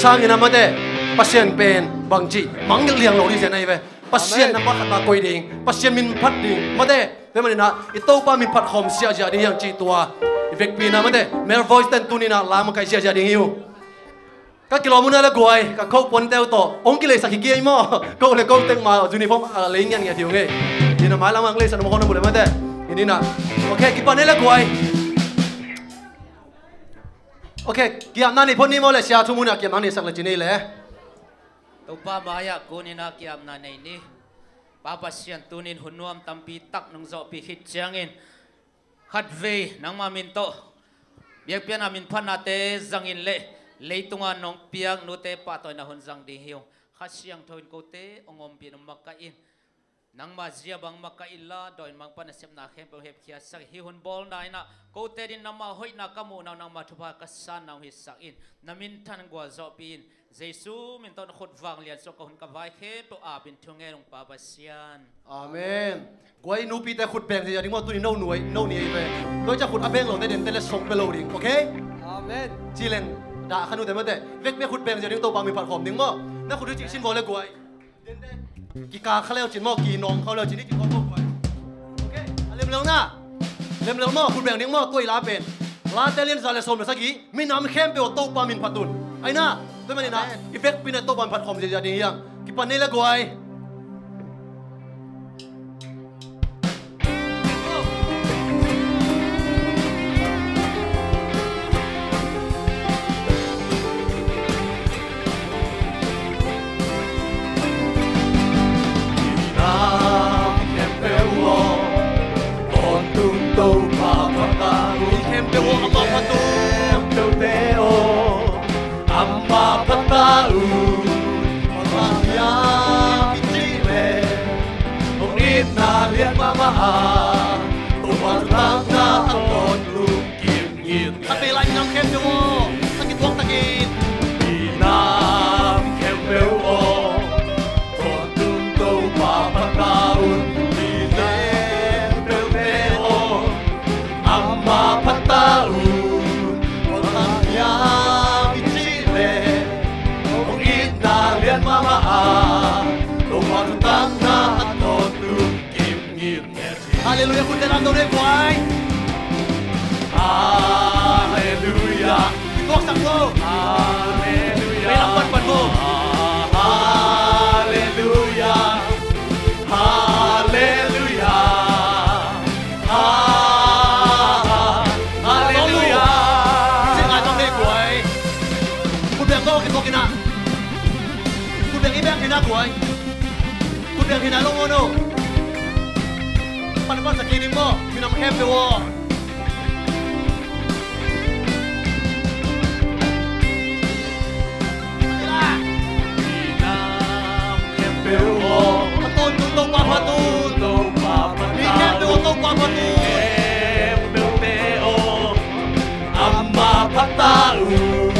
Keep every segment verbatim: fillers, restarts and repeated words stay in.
Sangin a mate, Pasian pen bangci mangngilh liang lo ding sia na hi ve. Pasian nampak khat ta koih ding, Pasian min phat ding mate. Tua maninah i Topa min phat khawm siahsiah ding hiang cih tua i vekpi na mate, male voice ten tuninah la makaih siahsiah ding hi uh. Ka kilawm uh na le guai, ka ko puante uh tawh hong kileisak hi kei maw? Ko le ko tek ma uniform a lei ngiatngiat hi uh ngei. Ina mai lamang leisak na mawk hong na mu le mate. Inina. Ok, kipan ei le guai. Ok, kiamna nei phot ni maw le sia thu munah kiamna neisak le ci nei le. Topa mai-ah kuninah kiamna nei ni. Pa Pasian, tunin hun nuam tampi tak nong zawhpih khit ciangin khatvei nangma min tawh biakpiakna min phatnate zangin le leitunga nong piak nute pahtawina hun zang ding hi ung. Kha Siangtho in kote hong ompih in hong makaih in. Nangma zia bang makaih inla dawi in mangpa nasepna khempeuh hepkhiatsak in. Hih hun bawlna inah kote din nangma hoihna ka muhna uh, nangma thupha ka sanna uh hong hisak in. Na minthan gualzawhpih in. Jesu min tawh na khut vanglian sungah ka hun ka vai khempeuh ap in thungen ung Pa Pasian. Amen. Guai, nupite khut beng ziazia ding maw? Tuni no nuai no ni ei ve. Tua ciah khut a beng lote dente le song pe lo ding, ok? Amen. Ci leng dah kha nute mate. Vekpi khut beng ziazia ding, Topa min phat khawm ding maw? Na khut uh cih sin vaw le guai. Dente kikal kha leu cin maw, kinawng kha leu cin, i cin khawm maw guai. Ok. A lem leu na. Lem leu maw, khut beng ding maw, tua i la pen Late lian za le sawm le sagih, minam khempeuh aw Topa min phat un. Aina, tua maninah i vekpi na Topa min phat khawm ziazia ding hiang. Kipan nei le guai. Minam khempeuh aw, tawntung Topa phat ta un. Mi khempeuh aw, amah phat un. Khempeuhte aw, amah phat ta un. Bang hang hiam i cih leh, hong itna lian mahmah a, Topa thutakna a tawntung kim ngitnget. Khatvei lai minam khempeuh aw, a kituak takin. Minam khempeuh aw, tawntung Topa phat ta un. Mi khempeuhte aw, amah phat ta un. Bang hang hiam i cih leh, hong itna lian mahmah a, Topa thutakna a tawntung kim ngitnget. Halleluiah, khut teh lam dong le guai. Halleluiah. Kituaksak bo. Halleluiah. Vei lam pan pan bo. Halleluiah. Halleluiah. Ha, ha, halleluiah. Sin ngai tawng le guai. Khut beng bo, kituak in ah. Khut beng i beng hi na guai. Khut beng hi na lo maw no. Pan pan sa kei ding maw. Minam khempeuh aw. Minam khempeuh aw. A tawntung Topa phat un. Mi khempeuh aw Topa phat un. Khempeuhte aw. Amah phat ta un.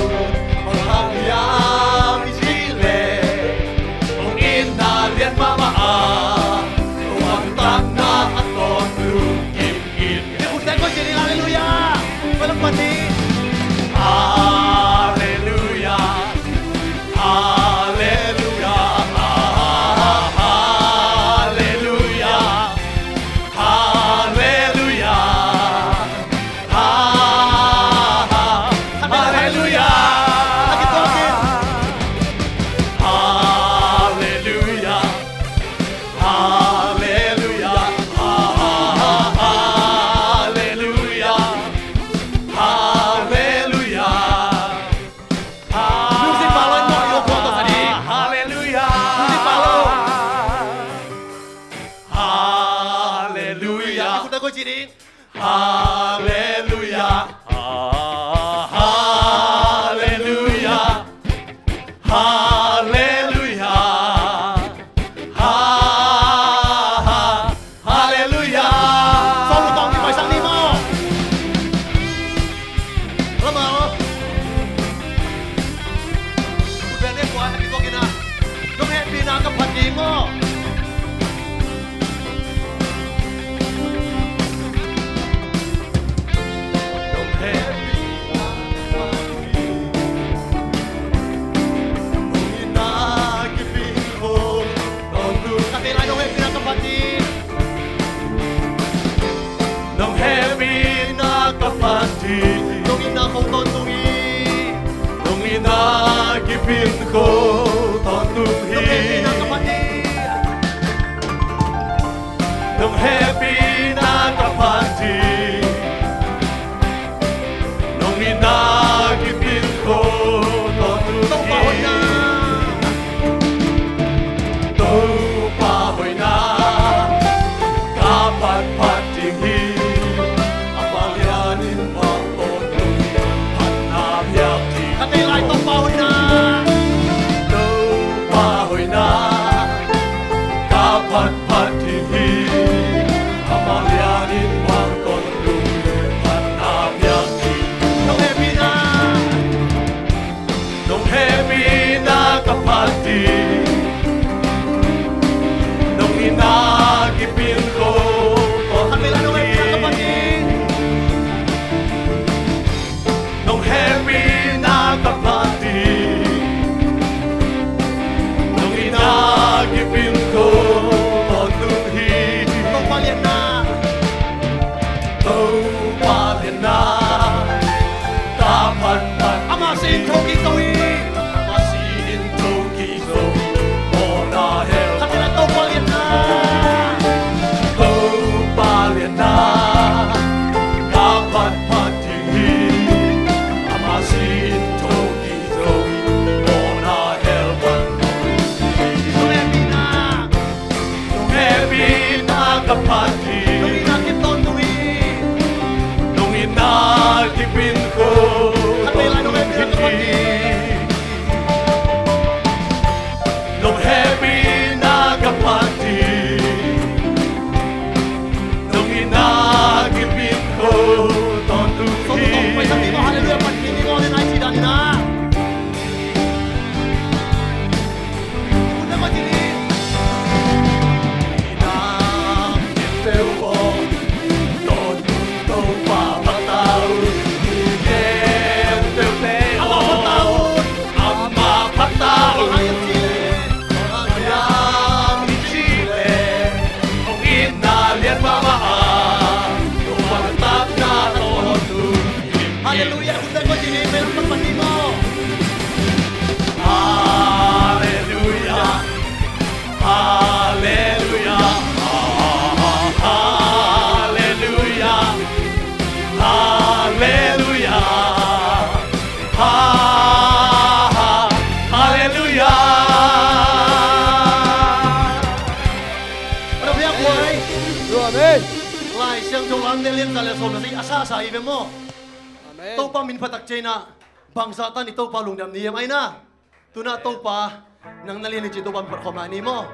Bang hang hiam i cih leh, hong itna lian mahmah a, Topa thutakna a tawntung kim ngitnget. Kikhutte koi ci ding, halleluiah. Koi lam pan ding. Halleluiah. Halleluiah. Halleluiah. Halleluiah. Ha, ha, halleluiah. Halleluiah. Halleluiah. Ha, ha, ha, halleluiah. Halleluiah. Music pa lo, mo yo ko to sadi. Halleluiah. Music pa lo. Halleluiah. Kikhutte koi ci ding. Halleluiah. Halleluiah. Halleluiah. Halleluiah. Sawm lo tawng ni, maisak ni maw. Lama aw. Khut beng le guai, happy talk in ah. Nong hehpihna ka phat ding maw. Kipin ko tawntung hi. Nong hehpihna ka phat ding. Nong itna kipin ko tawntung hi. Topa hoihna ka phatphat ding hi. Ama lianin bang tawntung hi. Phatna piak ding. Ka tei lai Topa hoihna. Topa hoihna ka phatphat ding hi. Ama lianin bang tawntung hi. Phatna piak ding. Nong hehpihna. Nong hehpihna ka phat ding. Nong itna kipin ko tawntung hi. Nong hehpihna ka phat ding. Nong itna kipin ko tawntung hi. Topa liatna. Topa liatna ka phatphat. Ama si in thokik zo hi. Ama si in thokik zo hi. Mawhna hell. Khat ciat Topa liatna. Topa liatna ka phatphat ding hi. Ama si in thokik zo hi. Mawhna hell pan. Nong hehpihna. Nong hehpihna ka phat hi. Nong itna kip tawntung hi. Nong itna kipin ko tawntung hi. Nong hehpihna ka phat hi. Nong itna kipin ko tawntung hi. Halleluia, phat hi ni maw, len ai ci dan hi na. Halleluia. Hun dang ko ci ni, mel pan pan ni maw. Halleluia. Halleluia. Halleluia. Halleluia. Ha, ha, halleluia. Amen. Lai Siangtho Late lian za le sawm na si a sa sa i ve maw. Amen. Topa min phatak ciangin ah bangzah tan i Topa lungdam ni hiam ai na. Tuna Topa nang na lian hi ci Topa min phat khawm lai ni maw.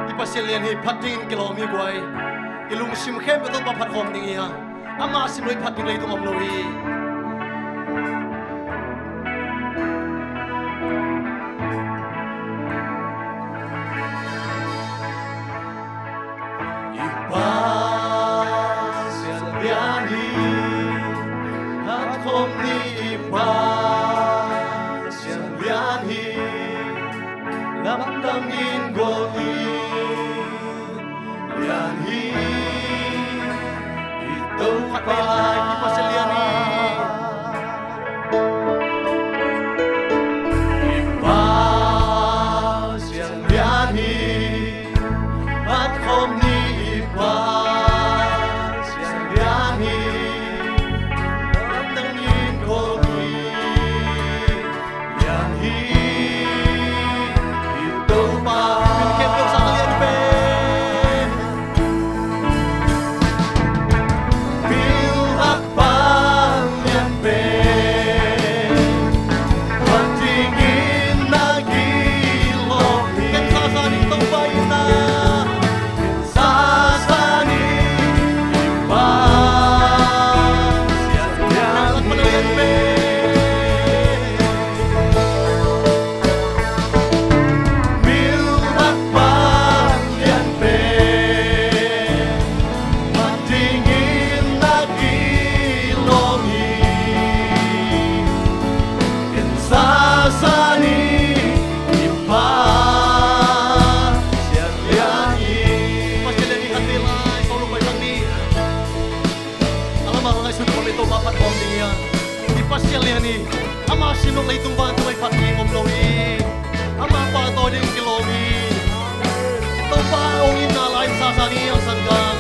I Pasian lian hi, phat dingin kilawm hi guai. I lungsim khempeuh Topa phat khawm ding hi a. Ama sim lo i phat ding leitung om lo hi. I Pasian lian hi, phat khawm ni i Pasian lian hi, lamdang in gual in lian hi, i Topa i Pasian lian hi. I Pasian lian hi. Phat khawm ni i Pasian lian hi. Lamdang in gual in lian hi. I Topa min khempeuh sang lian pen. Pilvak pa Pasian lian hi. Ama sin lo leitung van tawh phat ding om lo hi. Ama pahtawi ding kilawm hi. Topa hong itna lai in sasa ni, hong sanggam.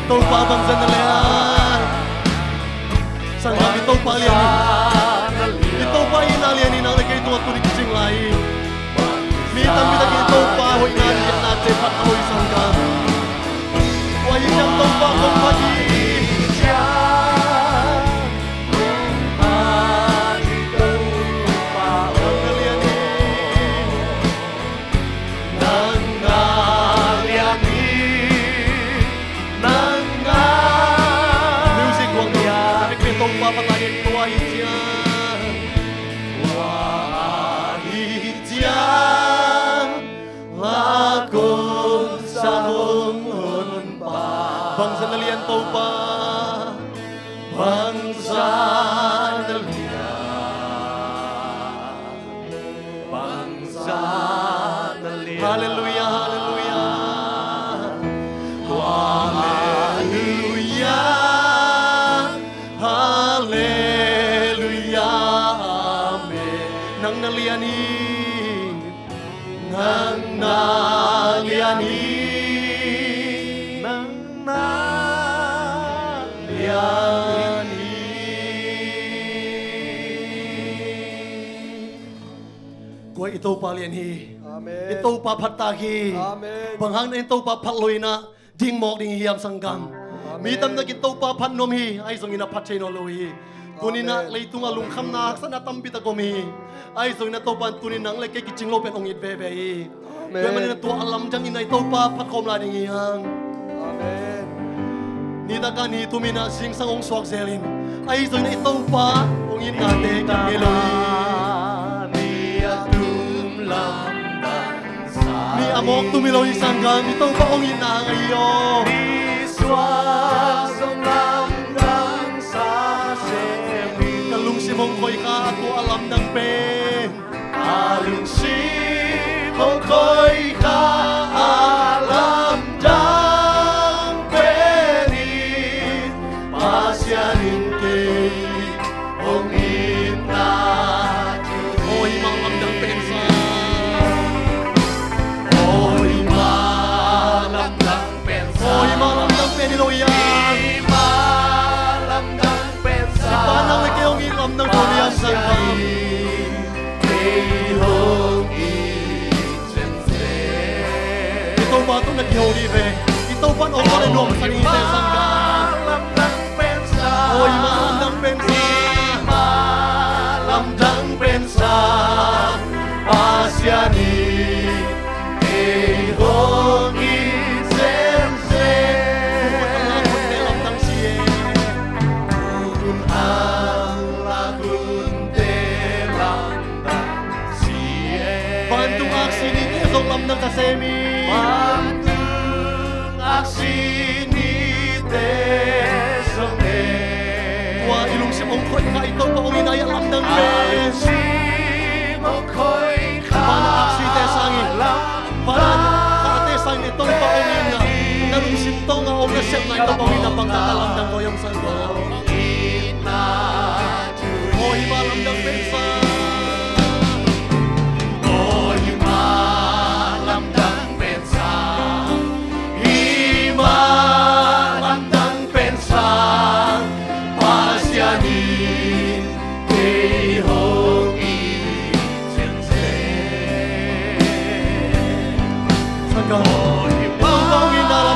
Topa bangzah na lian. Sanggam, i Topa lian hi. I Topa itna lian hi. Nang le kei tungah tuni kicing lai hi. Mi tampi takin i Topa hoihna liannate phat a hoih, sanggam. Tua hi ciang Topa kong phat hi. Nang na lian hi. Nang na lian hi. Nang na lian hi. Music kuang dong. Pek pek Topa phat lai hi. Tua hi ciang, tua hi ciang, la kong sa hong honpa. Bangzah na lian Topa. Bangzah na lian. Bangzah na lian. Halleluiah, halleluiah. Halleluiah. Halleluiah. Amen. Nang na lian hi. Nang na lian hi. Nang na lian hi. Kua i Topa lian hi. Amen. I Topa phattak hi. Amen. Bang hang na i Topa phat lo in ah ding mawk ding hiam, sanggam? Amen. Mi tampi takin Topa phat nuam hi, ahi zongin a phat thei nawn lo hi. Tuni in ah, amen, leitungah lungkhamna, haksatna tampi tak om hi. Ahi zongin a Topa in tuni in nang le kei kicing lo pen hong it veve hi. Amen. Tua manin a tua a lamdang in a i Topa phat khawm lai ding hi hang. Amen. Nitak a ni thum in ah zingsang hong suak zel in, ahi zongin a i Topa hong itnate kan ngei lo hi. Ni a mawk tum hi lo hi, sanggam, i Topa hong itna hang ahi aw. Ka lungsim hong khoikha a tua a lamdang pen. A lungsim hong khoikha a lamdang pen in, Pasian Pasian in kei hong itna. Aw, hi mah lamdang pen sang. Aw, hi mah lamdang pen sang. Aw, hi mah lamdang pen hi lo hiam? Hi mah lamdang pen sang. Hi pa nang le kei hong it lamdang tawh lian sang. Pasian in kei hong it. I Topa tawh na kiho dih ve. I Topa in awngkawi le nuamsa ding hi te sang ka. Aw, hi mah lamdang pen sang. Hi mah lamdang pen sang. Pasian in kei hong it semsem. Lamdang si e. Kun ang la kun te lamdang. Vantung aksi nite zong lamdang ka sem hi. Vantung aksi nite zong e. Tua i lungsim hong khoih kha i Topa hong itna i a lamdang pen. Lungsim hong khoih kha. Van aksite sang hi. Van ate sang hi i Topa hong itna. Na lungsim tawh nga hong na sepna i Topa hong itna bang ka lamdang ko yam sang ko. Aw, hi mah lamdang pen sang. Aw, hi mah lamdang pen sang. Hi mah lamdang pen sang. Pasian in kei hong it semsem. Sang ka. Aw, hi mah lamdang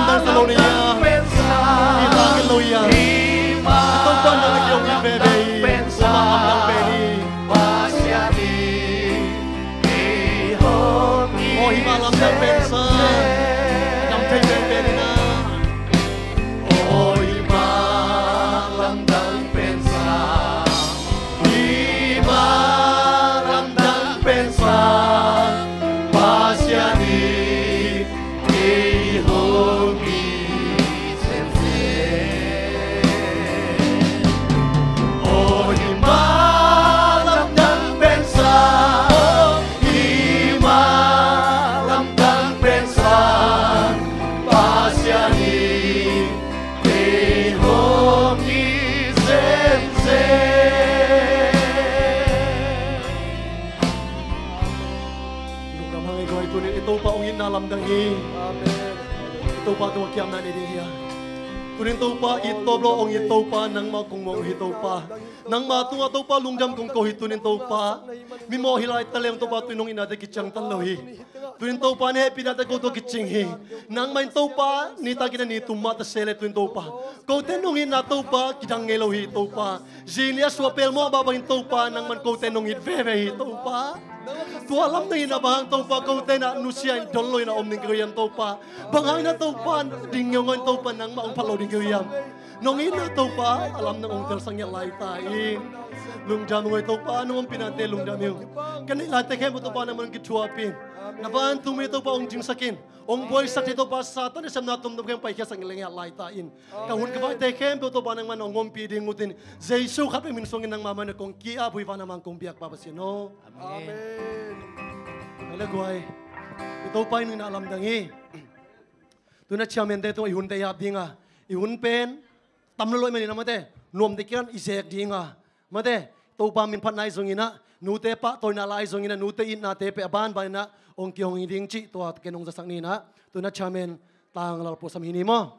pen sang. Hi mah lamdang pen sang. Hi mah lamdang pen sang. Hi mah lamdang pen sang. Hi mah lamdang pen sang. Pasian in kei hong it. Aw, hi mah lamdang pen sang. Dam thei pen pen hi na. Aw, hi mah lamdang pen sang. Hi mah lamdang pen sang. Pasian in kei hong it semsem. Aw, hi mah lamdang pen sang. Hi mah lamdang pen sang. Pasian in kei hong it semsem. Lungdam hang e guai, tuni-in i Topa hong itna lamdang hi. Amen. I Topa tungah kiamna nei ding hi a. Tuni-in Topa it tawp lo hong it Topa, nangmah kong muang hi Topa. Nangmah tungah Topa lungdam kong ko hi tuni-in Topa. Mimawh hi lai ta leng Topa, tuni-in hong itnate kiciang ta lo hi. Tuni-in Topa na hehpihnate ko tawh kicing hi. Nangmah in Topa nitak in a ni tum mah ta se leh tuni-in Topa kote nong itna Topa kidang ngei lo hi Topa. Zing ni a suah pelmawh mah bangin Topa nangman kote nong it veve hi Topa. Tua lamdang in a bang Topa kote na nusia in don lo in a om ding ka hiam Topa. Bang hang in a Topa ding ngeungau in Topa nangmah hong phat lo ding ka hiam. Nong itna Topa a lamdang hong telsak ngiat lai ta in. Lungdam hang e Topa, nong ompihnate lungdam hi ung. Ka neih laite khempeuh Topa nangman hong kithuapih in. Na vantung mi Topa hong dingsak in. Hong buaisak thei Topa Satan nasepna tuamtuam khempeuh paikhiatsak ngiat lai ta in. Ka hun ka vaite khempeuh Topa nangman hong ompih ding ut in. Jesu khat bek min suangin nangma mai-ah kong ki-ap uh hi, van a mang kong biak Pa Pasian aw. Amen. Amen. Hale guai. I Topa in hong itna lamdang hi. Tuna chairman-te tungah i hunte i ap ding a, i hun pen tam lo lo i manin a mate, nuamte kilan i zek ding a, mate, Topa min phatna ahi zongin ah, nute pahtawina la ahi zongin ah, nute itnate peh a banbanin ah hong kihong hi ding cih tua ken hong zasak ni in ah, tuna chairman Tang Lal Puasam hi ni maw.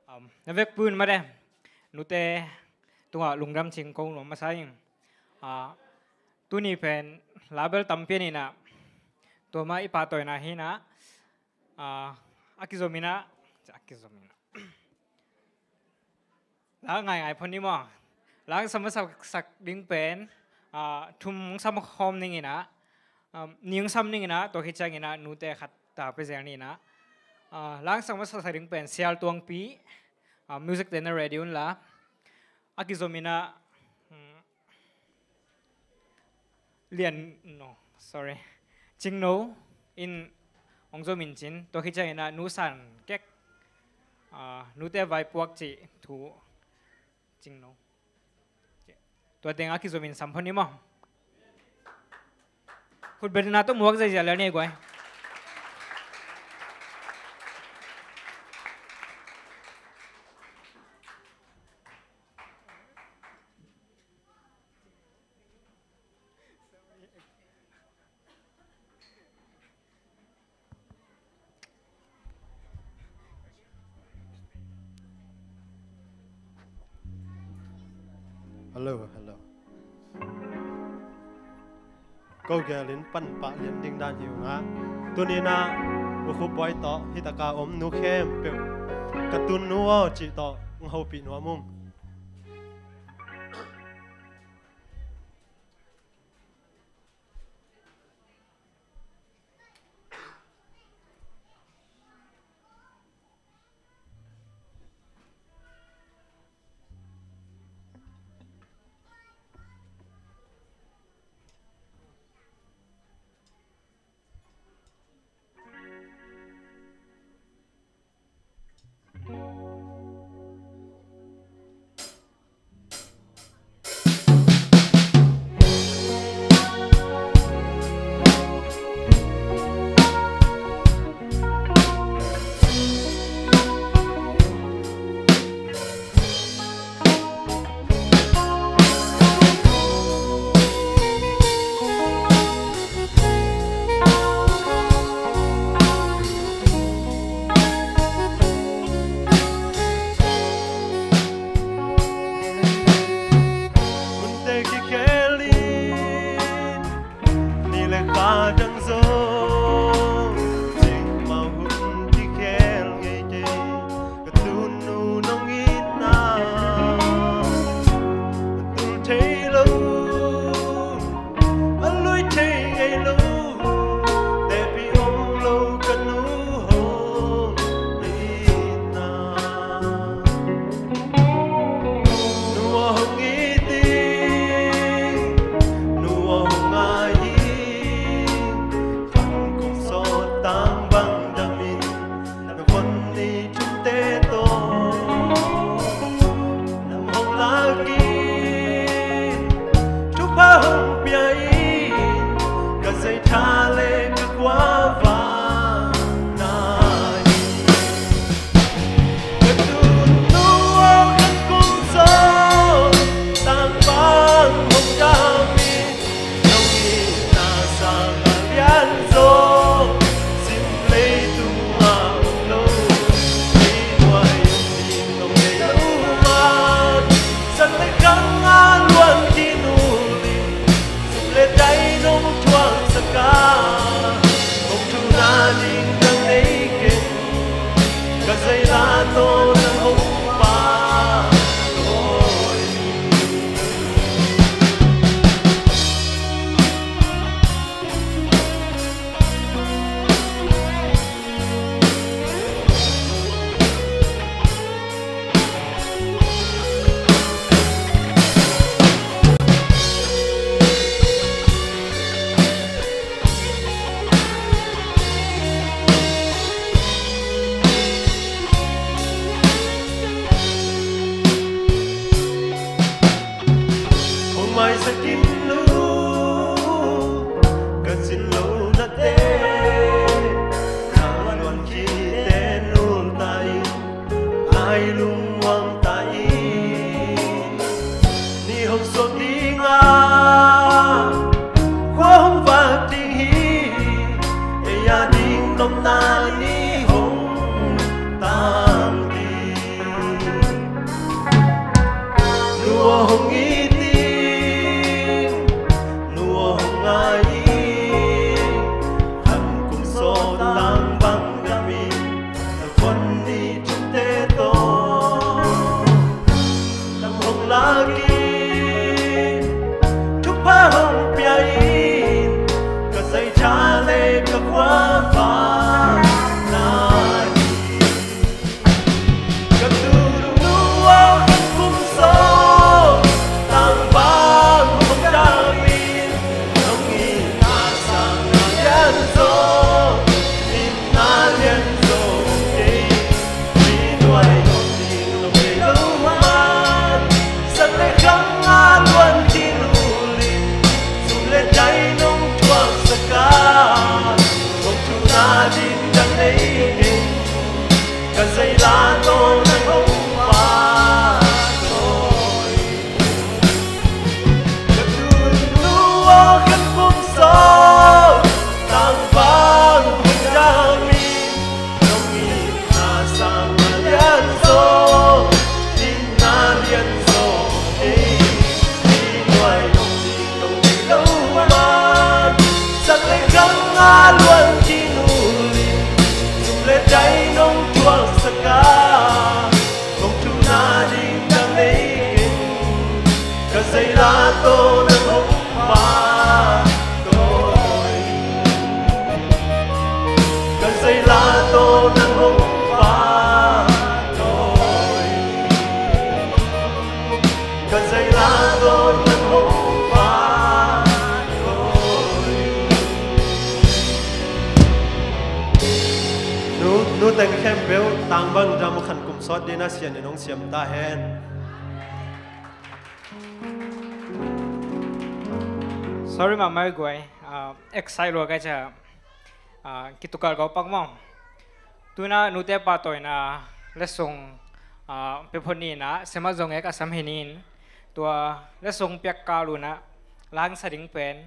Um, na vekpi un mate, nute tungah lungdam cih ko nuam masa ing. Ah, tuni pen la bel tampi a nei in ah, tua mah i pahtawina hi in ah, ah, a kizom in ah, a kizom in ah. La ngaingai phot ni maw. La hong sam a sak, sak ding pen, ah, thum hong sam khawm ning in ah, um, nih hong sam ning in ah, tua khit ciangin ah nute khat ta pia zel ni in ah. Ah, la hong sam a sak, sak ding pen Sial Tuangpi, ah, music te na ready un la. A kizom in ah, um, Lian, no, sorry. Cingno in hong zom in cin, tua khit ciangin ah Nu San Kek, ah, nute vaipuak cih thu Cingno. Tua teng a kizom in sam phot ni maw. Khut beng na tawh muak zeizia lel ni guai. Hello, hello. Ko gelin panpah lian ding dan hi ung a, tuni-in ah U Khup Bawi tawh hi taka om nu khempeuh, ka tun nu aw cih tawh hong hopih nuam ung. Hunte kikhelin ni le kha dang zong, nengmau hun kikhel ngei kei. Ka tun nu nong itna a tul thei lo, a lui thei ngei lo, tepih om lo ka nu hong itna. Nu aw hong it in, nu aw hong ngai in, khang kong sawt tang bang dam in, na von ni thumte tawh nang hong lak in, thupha hong pia in, ka zeitha le ka khuavak na hi. Ka tun nu aw, khang kong sawt tang bang hong dam in, nong itna sang a lian zaw, sim leitung ah om lo, i nuai um ding nong nei lo man, zan le khang a luan khin ul in, sum le dai nong thuaksak a, kong thuna ding nang nei keng, ka zeila tawh nang hong pha. Hong maisak in nu, ka sin lo nate, ka luan khite nulta in, ai lungmuang ta in. Ni hong suak ding a, khua hong vak ding hi, ei a ding nopna ni hong tang ding. Nu aw hong it in, nu aw hong ngai in, khang kong sawt tang bang dam in, na von ni thumte tawh nang hong lak in, thupha hong pia in, ka zeitha le ka khuavak na hi. Ka tun nu aw, khang kong sawt Nong tualsak a, kong thumna ding dang nei keng. Ka zeila tawh nang hong pahtawi. Ka zeila tawh nang hong pahtawi. Ka zeila tawh nang hong pahtawi. Nu, nu teng khempeuh tangval dam khan kum sawt dingin a Sian in hong siam ta hen. Sorry mahmah guai. Ah, excite lua ka hia. Ah, kitukal ko pak maw. Tuna nute pahtawina letsong, ah, pia phot ni in ah, siamah zong ek a sam hi ni in. Tua letsong piak kal un ah la hangsa ding pen,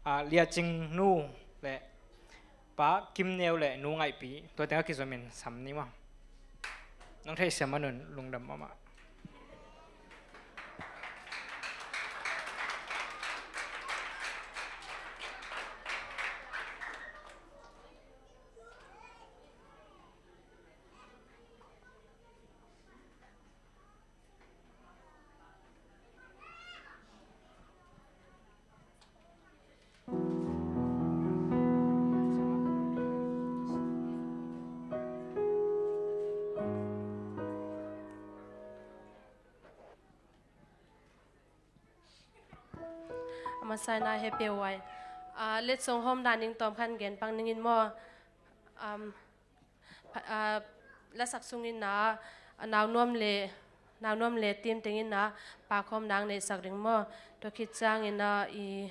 ah, Lia Cing nu le Pa Kim Neu le Nu Ngaih Pi, tua teng a kizom in sam ni maw. Nong theihsiam man un lungdam mahmah. A masa in ah hehpih huai. Ah, letsong hawmna ning tawm khan gen pak ning in maw. Um, pha-, ah, lasak sung in ah, ah, Nau Nuam le, Nau Nuam le team teng in ah, pak hawmna neihsak ding maw. Tua khit ciangin ah, i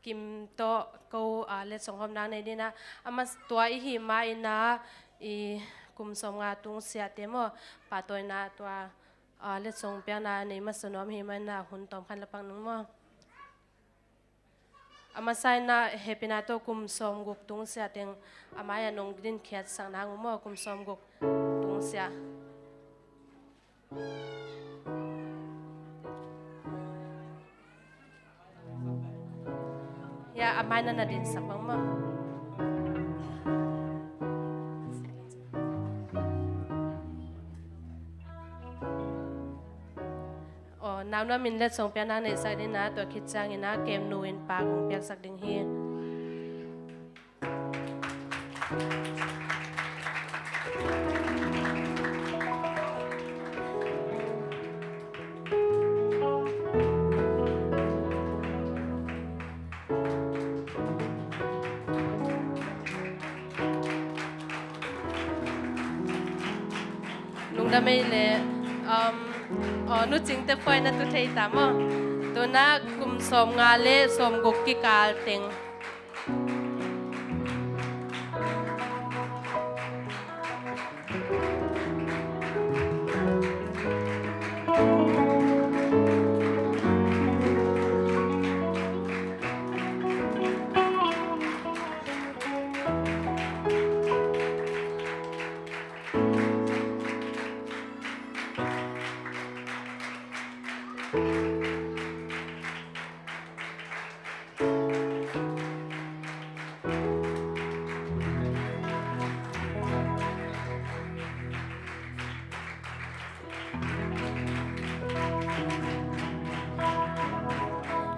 Kim tawh ko, ah, letsong hawmna nei ding in ah, a mas-, tua i hih ma in ah, i kum sawmnga tung siate maw, pahtawina tua, ah, letsong piakna nei masa nuam hi ma in ah, hun tawm khan la pak ning maw. A masa in ah hehpihna tawh kum sawmguk tung sia teng a mai-ah nong dinkhiatsak nang uh maw, kum sawmguk tung sia. Ya, a mai-ah na dinsak bang maw. Aw, Nau Nuam in letsong piakna neihsak ding in ah, tua khit ciangin ah Kem Nu in pak hong piaksak ding hi. Lungdam ei leh, um, aw, Nu Cing te phuai na tu thei ta maw. Tuna kum sawmnga le sawmguk kikal teng.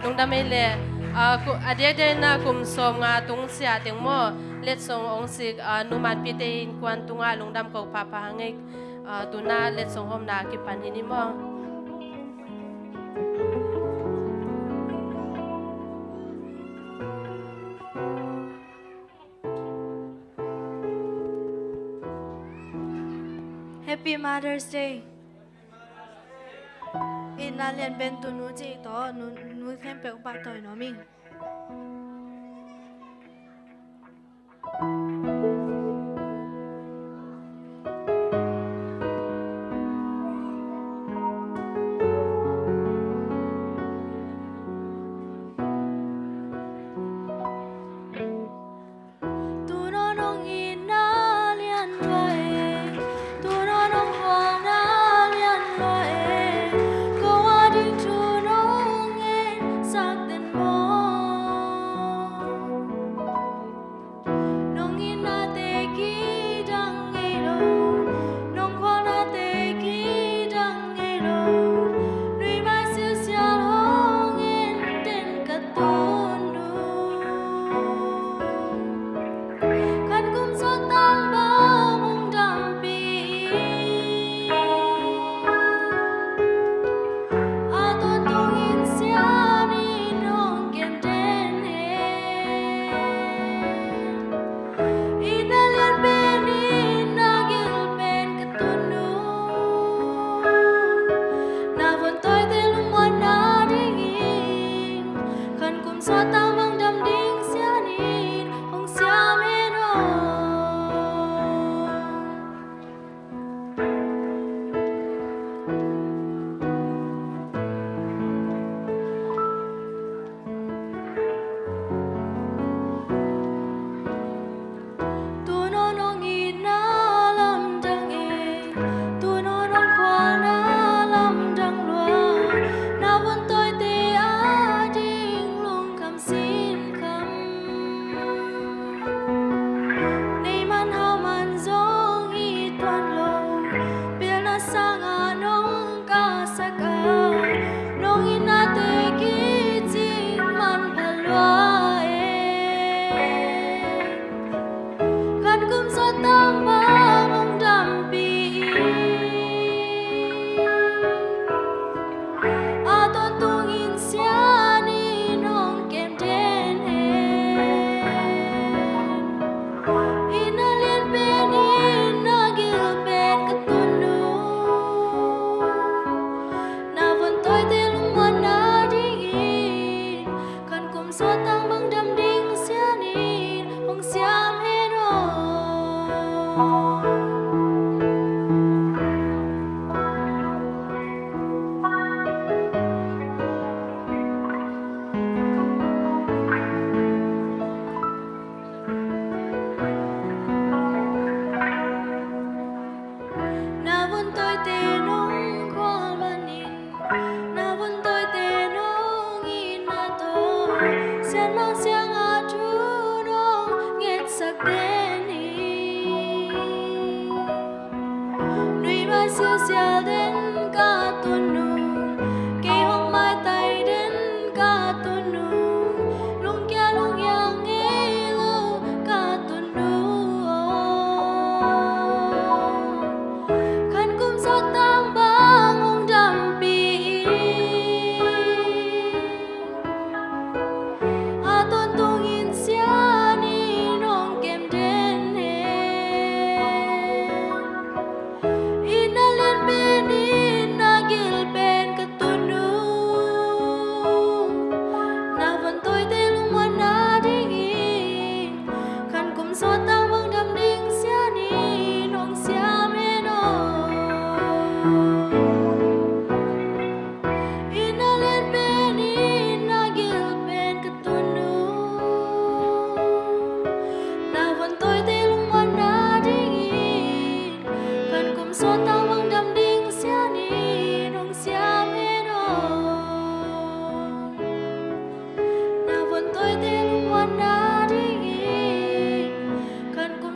Lungdam ei leh, ah, ku-, a diakdiak in ah kum sawmnga tung sia teng maw, letsong hong sik, ah, Nu Man Pi te innkuan tungah lungdam ko phapha hang ei, ah, tuna letsong hawmna kipan hi ni maw. Happy Mother's Day. Inn ah lian pen tu nu cih tawh nu, nu khempeuh pahtawi nuam ing.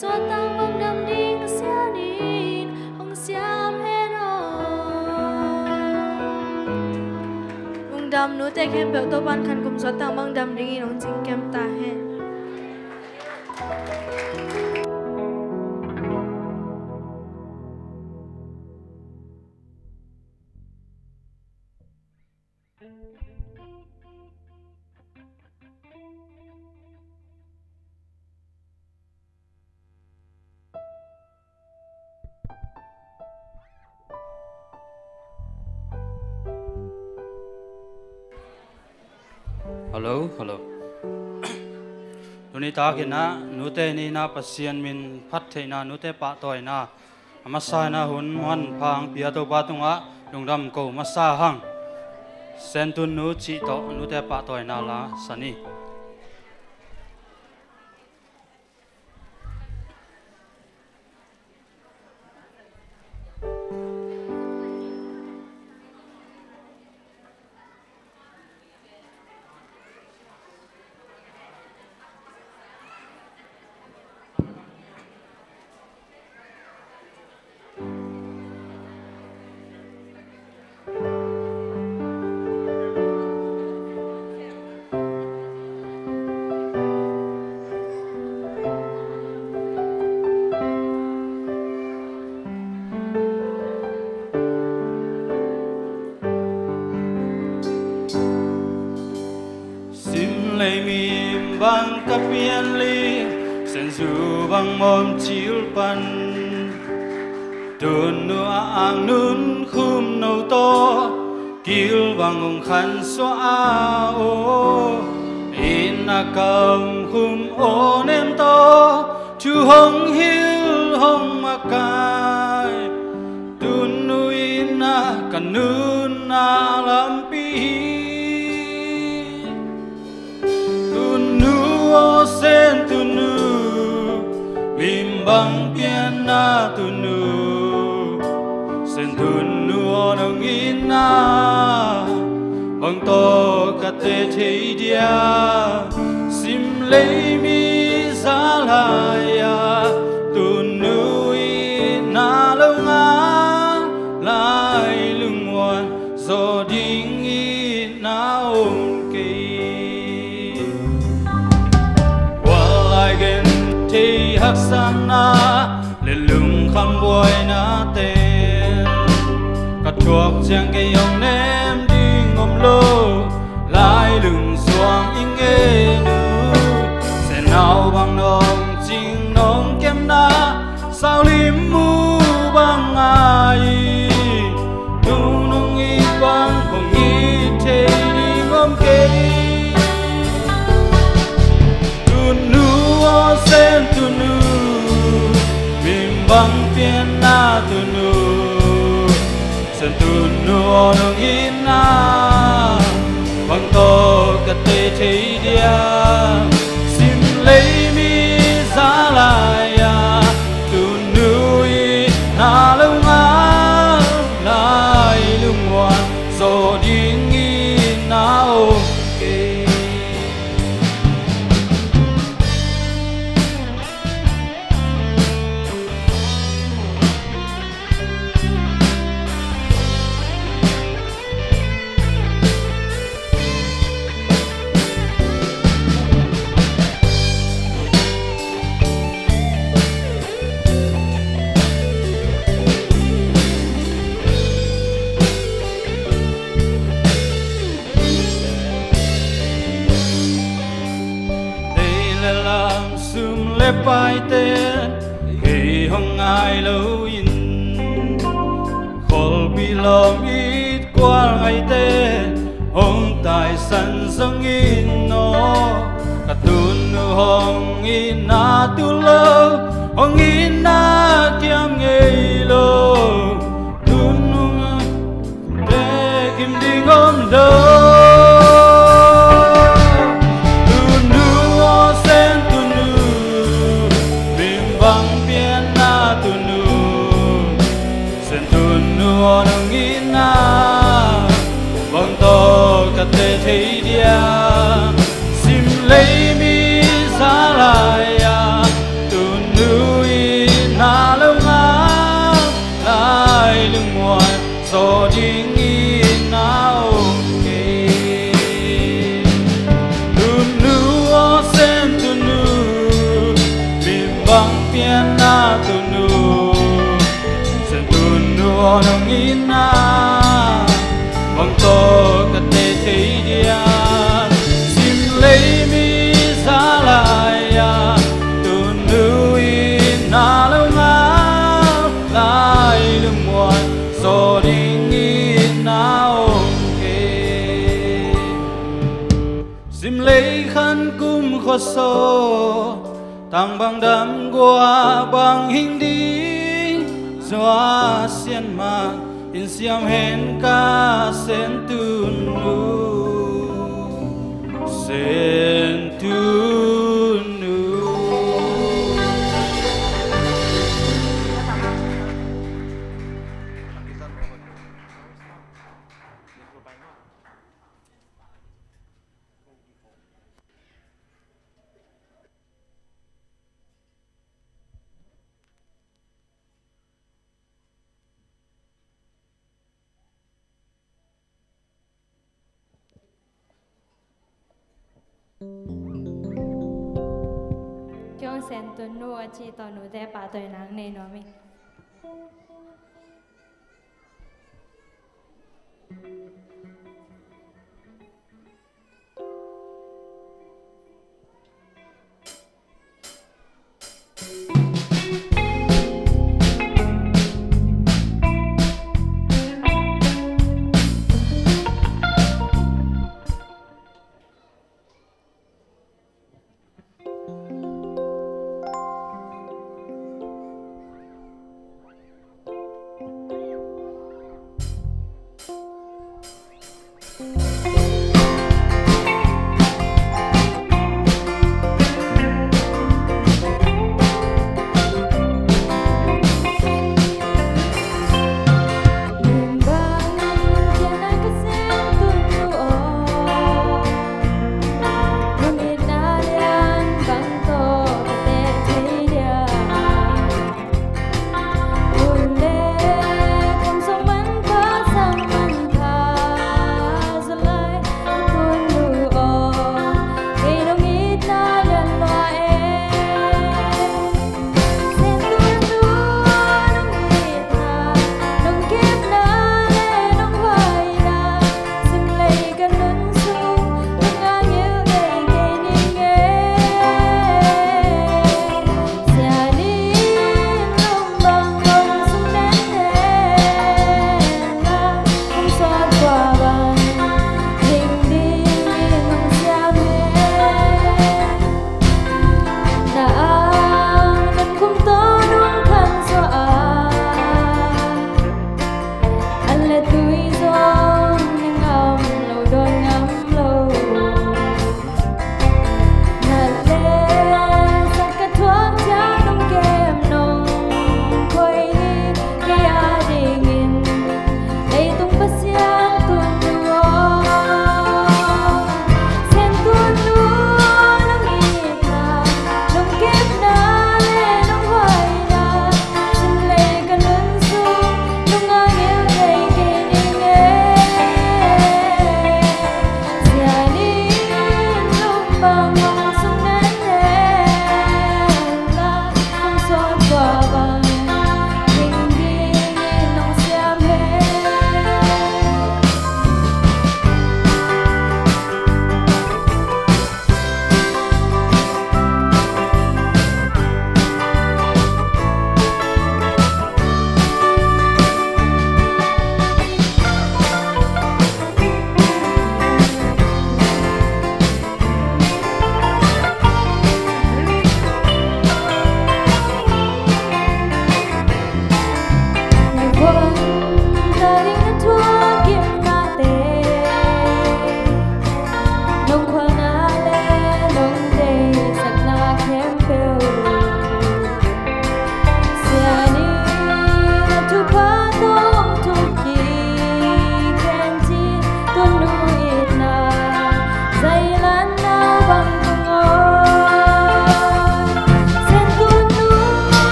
Suahtak bang dam ding Sian in hong siam hen aw. Lungdam. Nute khempeuh Topa'n khan kum suahtak bang dam dingin hong cingkem ta hen. Hello, hello. Tuni takin ah nute ni-in ah Pasian min phattheihna, nute pahtawina a masa in ah hun manpha hong pia Topa tungah lungdam ko masa hang. Sentun nu cih tawh nute pahtawina la sa ni. Sim lei mim bang ka pian li, senzu bang mawm cil pan. Tun nu a ang nun khum no tawh, kil bang ung khan suah a aw. Inn a kam khum aw nem tawh, thu hong hil hong makai. Tun nu inn ah ka nunna lampi hi. Tun nu aw, Sentun nu, mim bang pianna tun nu. Sentun nu aw, nong itna bang tawh ka teh thei dia. Sim lei mi za lai a, tun nu itna lo nga, lai lungmuan zaw ding itna om kei. Gual lai gen thei haksatna le lungkham buainate, ka thuak ciang kei hong nem ding om lo. Lai lung suang i ngei nu, senau bang nong cing nong kemna, sau lim mu bang ngai. Tun nong it bang kong it thei ding om kei. Tun nu aw, Sentun nu, mim bang pianna tun nu. Sentun nu aw, nong itna bang tawh ka teh thei dia. Sim lei mi za lai a, tun nu itna lo nga, lai lungmuan zaw ding itna om kei. Ei le lam sum le paite kei hong ngai lo in, khualpi lawm it kual ngaite hong taisan zongin aw, ka tun nu hong itna tu lo, hong itna kiam ngei lo. Tun nu te kim ding om lo. Tun nu aw, Sentun nu, mim bang pianna tun nu. Sentun nu aw, nong itna bang tawh ka teh thei dia. Sim lei mi za lai a, tun nu lungmuan zaw dingin na om kei. Tunu aw Sen Tunu, min bang pianna Tunu, Sen Tunu aw nong itna bang tawh ka teh thei dia. Sim lei mi za lai-a Tunu itna lo ngal lai lungmuan zaw dingin na om kei. Sim lei khan kum khuasaw, tang bang dam gua bang hing ding, zua sian mah in siam hen ka Sen Tunu, Sen Tunu. Kiong Sen Tunu a cih tawh nute pahtawi nang nei nuam ing.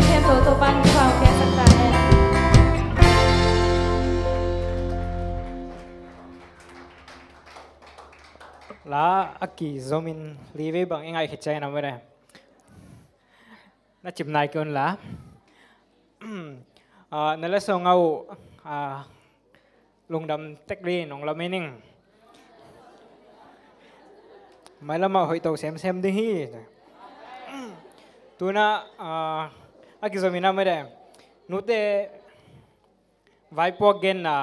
Khempeuh Topa'n thupha piaksak ta hen. La a kizomin li vei bang i ngaih khit ciangin a mawk e. Na cip nai kei un la. Ah, na la sawng a uh, ah, lungdam tek li nong lam hi ning. Mailam ah hoih to semsem ding hi. Tu-in ah, ah, a kizomin a mawk e. Nute vaipuak genna,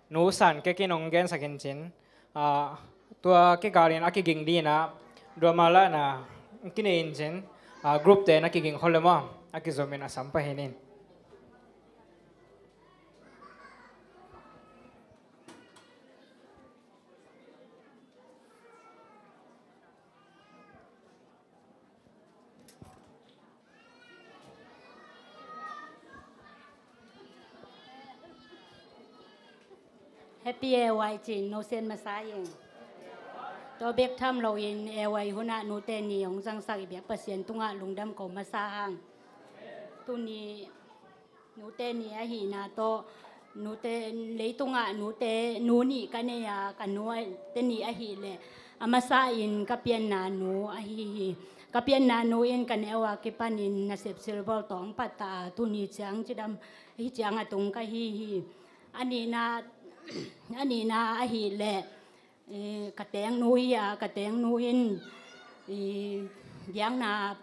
Nu San Kek in hong gensak in cin. Ah, tua kikal in a kiging dingin ah, duamah lahna kinei in cin. Ah, group te na kiging khol le maw, a kizomin a sam pah hi ning. Happy A Y ci-in nosen masa ing. Tua bek tham loin A Y hun ah nute ni hong zangsak i biak Pasian tungah lungdam ko masa hang. Tuni nute ni ahihna tawh, nute leitungah nute nu nih ka nei a, ka nute ni ahih leh a masa in ka pianna nu ahi hi. Ka pianna nu in ka neu a kipanin nasep silbawl tawh hong pattah a, tuni ciang cidam hi ciang a tung ka hi hi. A nihna, a nihna ahih leh, eh, ka tengnu hi a, ka tengnu in, eh, biakna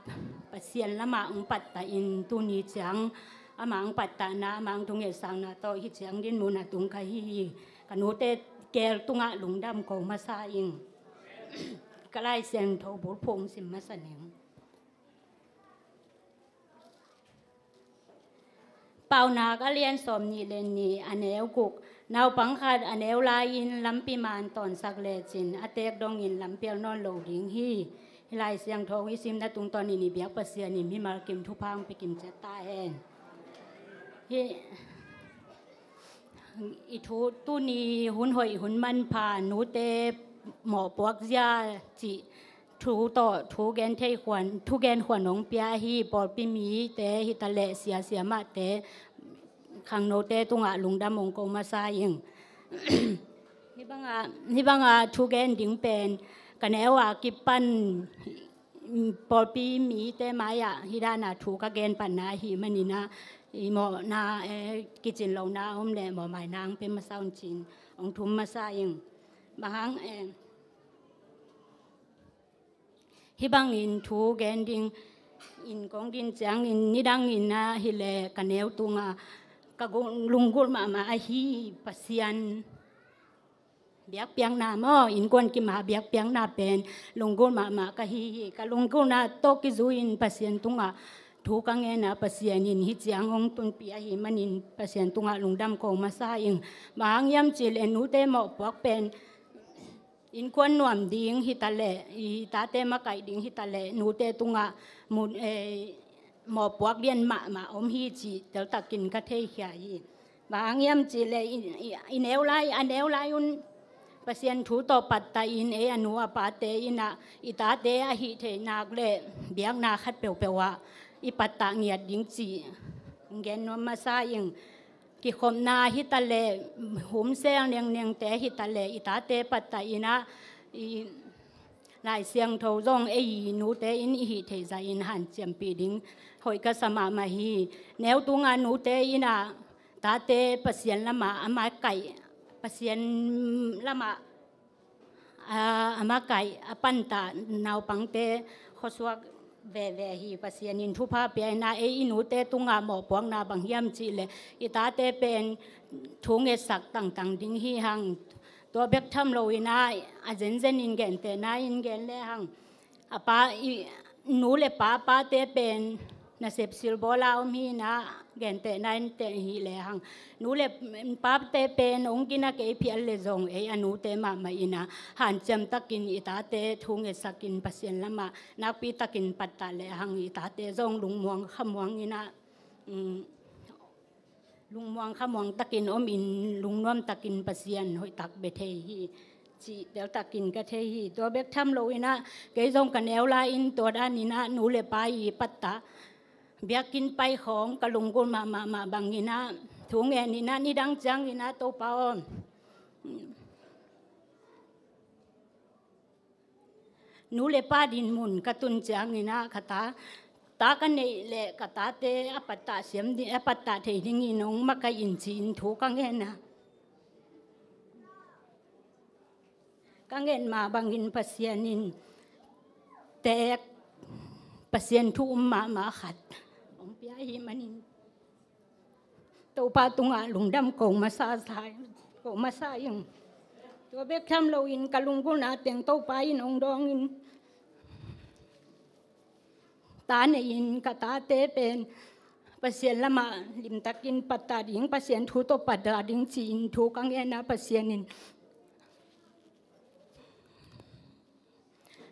Pasian lamah hong pattah in tuni ciang amah hong pattahna, amah hong thungetsakna tawh hi ciang dinmun a tung ka hi hi. Ka nute gel tungah lungdam ko masa ing. Ka Lai Siangtho bulphuh sim masa ning. Paunak a lian sawmnih le nih, a neu guk. Naupang khat a neu lai-in lampi man tawnsak lecin a teek dongin lampial nawn lo ding hi. Hih Lai Siangtho i simna tungtawnin i biak Pasian in mimal kim thupha hong pia kim ciat ta hen. Hih i thu tuni hun hoih hun manpha, nute mawhpuak zia cih thu tawh, thu gen thei khuan, thu gen khuan hong pia ahi pawlpi mite hi ta leh, sia siamahte, khangnote tungah lungdam hong ko masa ing. Hih bangah, hih bangah thu gen ding pen ka neu a kipan pawlpi mite mai-ah hih dana thu ka gen patna ahih manin ah, i mawhna, eh, kicin lohna a om leh mawhmaina hong pia masa un ci-in hong thum masa ing. Bang hang, eh, hih bangin thu gen ding in kong din ciangin nidangin ahih leh ka neu tungah ka gu-, lunggulh mahmah ahi Pasian biakpiakna maw, innkuan kim a biakpiakna pen lunggulh mahmah ka hi hi. Ka lunggulhna tawh kizui-in Pasian tungah thu ka ngen a, Pasian in hih ciang hong tunpih ahih manin Pasian tungah lungdam ko masa ing. Bang hang hiam cih leh nute mawhpuak pen innkuan nuam ding hi ta leh, i tate makaih ding hi ta leh, nute tungah mun, eh, mawhpuak lian mahmah om hi cih teltakin ka theikhia hi. Bang hang hiam cih leh i, i, i neu lai, a neu lai un Pasian thu tawh pattah in, ei a nu a pate in ah i tate ahih theih nak leh biakna khat peuhpeuh ah i pattah ngiat ding cih hong gen nuam masa ing. Kikhopna hi ta leh, humsel nengnengte hi ta leh, i tate pattah in ah, i Lai Siangtho zong ei nute in i hih theih zahin hanciampih ding hoih ka sa mahmah hi. Neu tunga nute in ah tate Pasian lamah a makaih, Pasian lamah a, a makaih, a pantah naupangte khuasuak veve hi. Pasian in thupha pia in ah, ei i nute tungah mawhpuakna bang hiam cih leh i tate pen thu ngetsak tangtang ding hi hang. Tua bek tham lo in ah, a zenzen in gentehna in gen le hang, a pa, i nu le pa, pate pen nasep silbawl a om hi in ah, gentehna in teh hi le hang, nu le pate pen hong gina kei phial le zong, ei a nute mahmah in ah hanciam takin i tate thu ngetsakin Pasian lamah nakpi takin pattah le hang, i tate zong lungmuang khamuang in ah, um, lungmuang khamuang takin omin, lungnuam takin Pasian hoihtak bia thei hi cih teltakin ka thei hi. Tua bek tham lo in ah, kei zong ka neu lai-in tua danin ah nu le pa i pattah Biakinn pai khawng ka lunggulh mahmah mah bangin ah, thu ngen in ah, nidang ciangin ah, Topa aw, nu le pa din mun ka tun ciangin ah, ka ta, ta ka neih leh ka tate a pattah siam ding, a pattah thei dingin hong makaih in ci-in thu ka ngen a. Ka ngen mah bangin Pasian in teek, Pasian thu um mahmah khat hong pia ahih manin Topa tungah lungdam ko masa sa, ko masa ing. Tua bek tham loin ka lunggulhna teng Topa in hong dawngin, ta nei-in ka tate pen Pasian lamah limtakin pattah ding, Pasian thu tawh pattah ding ci-in thu ka ngen a, Pasian in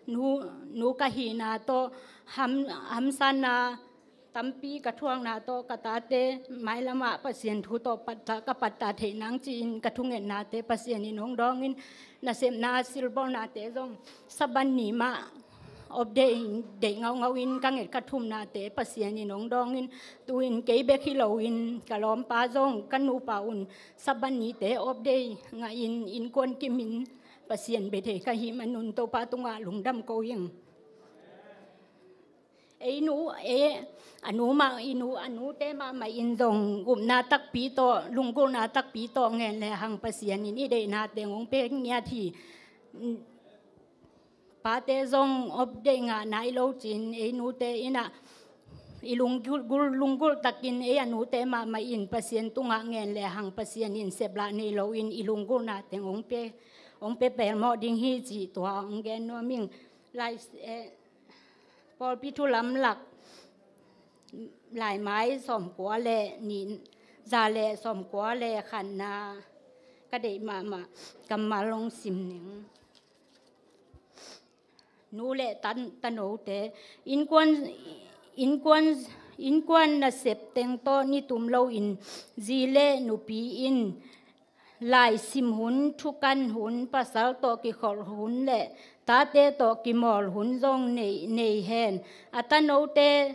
nu, nu ka hihna tawh ham, hamsatna tampi ka thuakna tawh ka tate mailamah Pasian thu tawh pattah, ka pattah theih nang ci-in ka thungetnate Pasian in hong dawngin, nasepna silbawlnate zong Sabbath ni mah off day in deih ngaungau in ka nget ka thumnate Pasian in hong dawngin, tu-in kei bek hi loin ka lawmpa zong ka nupa un Sabbath nite off day ngahin innkuan kimin Pasian bia thei ka hih manun Topa tungah lungdam ko ing. Ei nu, ei, a nu mah, i nu, a nute mahmah in zong upna takpi tawh, lunggulhna takpi tawh ngen lehang Pasian in i deihna teng hong pia ngiat hi. Pate zong off day ngah nai lo cin, ei nute in ah i lunggulh, gul, lunggulh takin ei a nute mahmah in Pasian tungah ngen lehang Pasian in seplah nei loin i lunggulhna teng hong pia, hong pia pelmawh ding hi cih tua hong gen nuam ing. Lai, eh, Pawlpi thu lamlak laimai sawmkua le nih, za le sawmkua le khatna ka deih mahmah kammal hong sim ning. Nu le tan, tanote, innkuan, innkuan, innkuan nasep teng tawh nitum loin zi le nupi in laisim hun, thukan hun, pasal tawh kikholh hun le tate tawh kimawl hun zong nei, nei hen. A tanote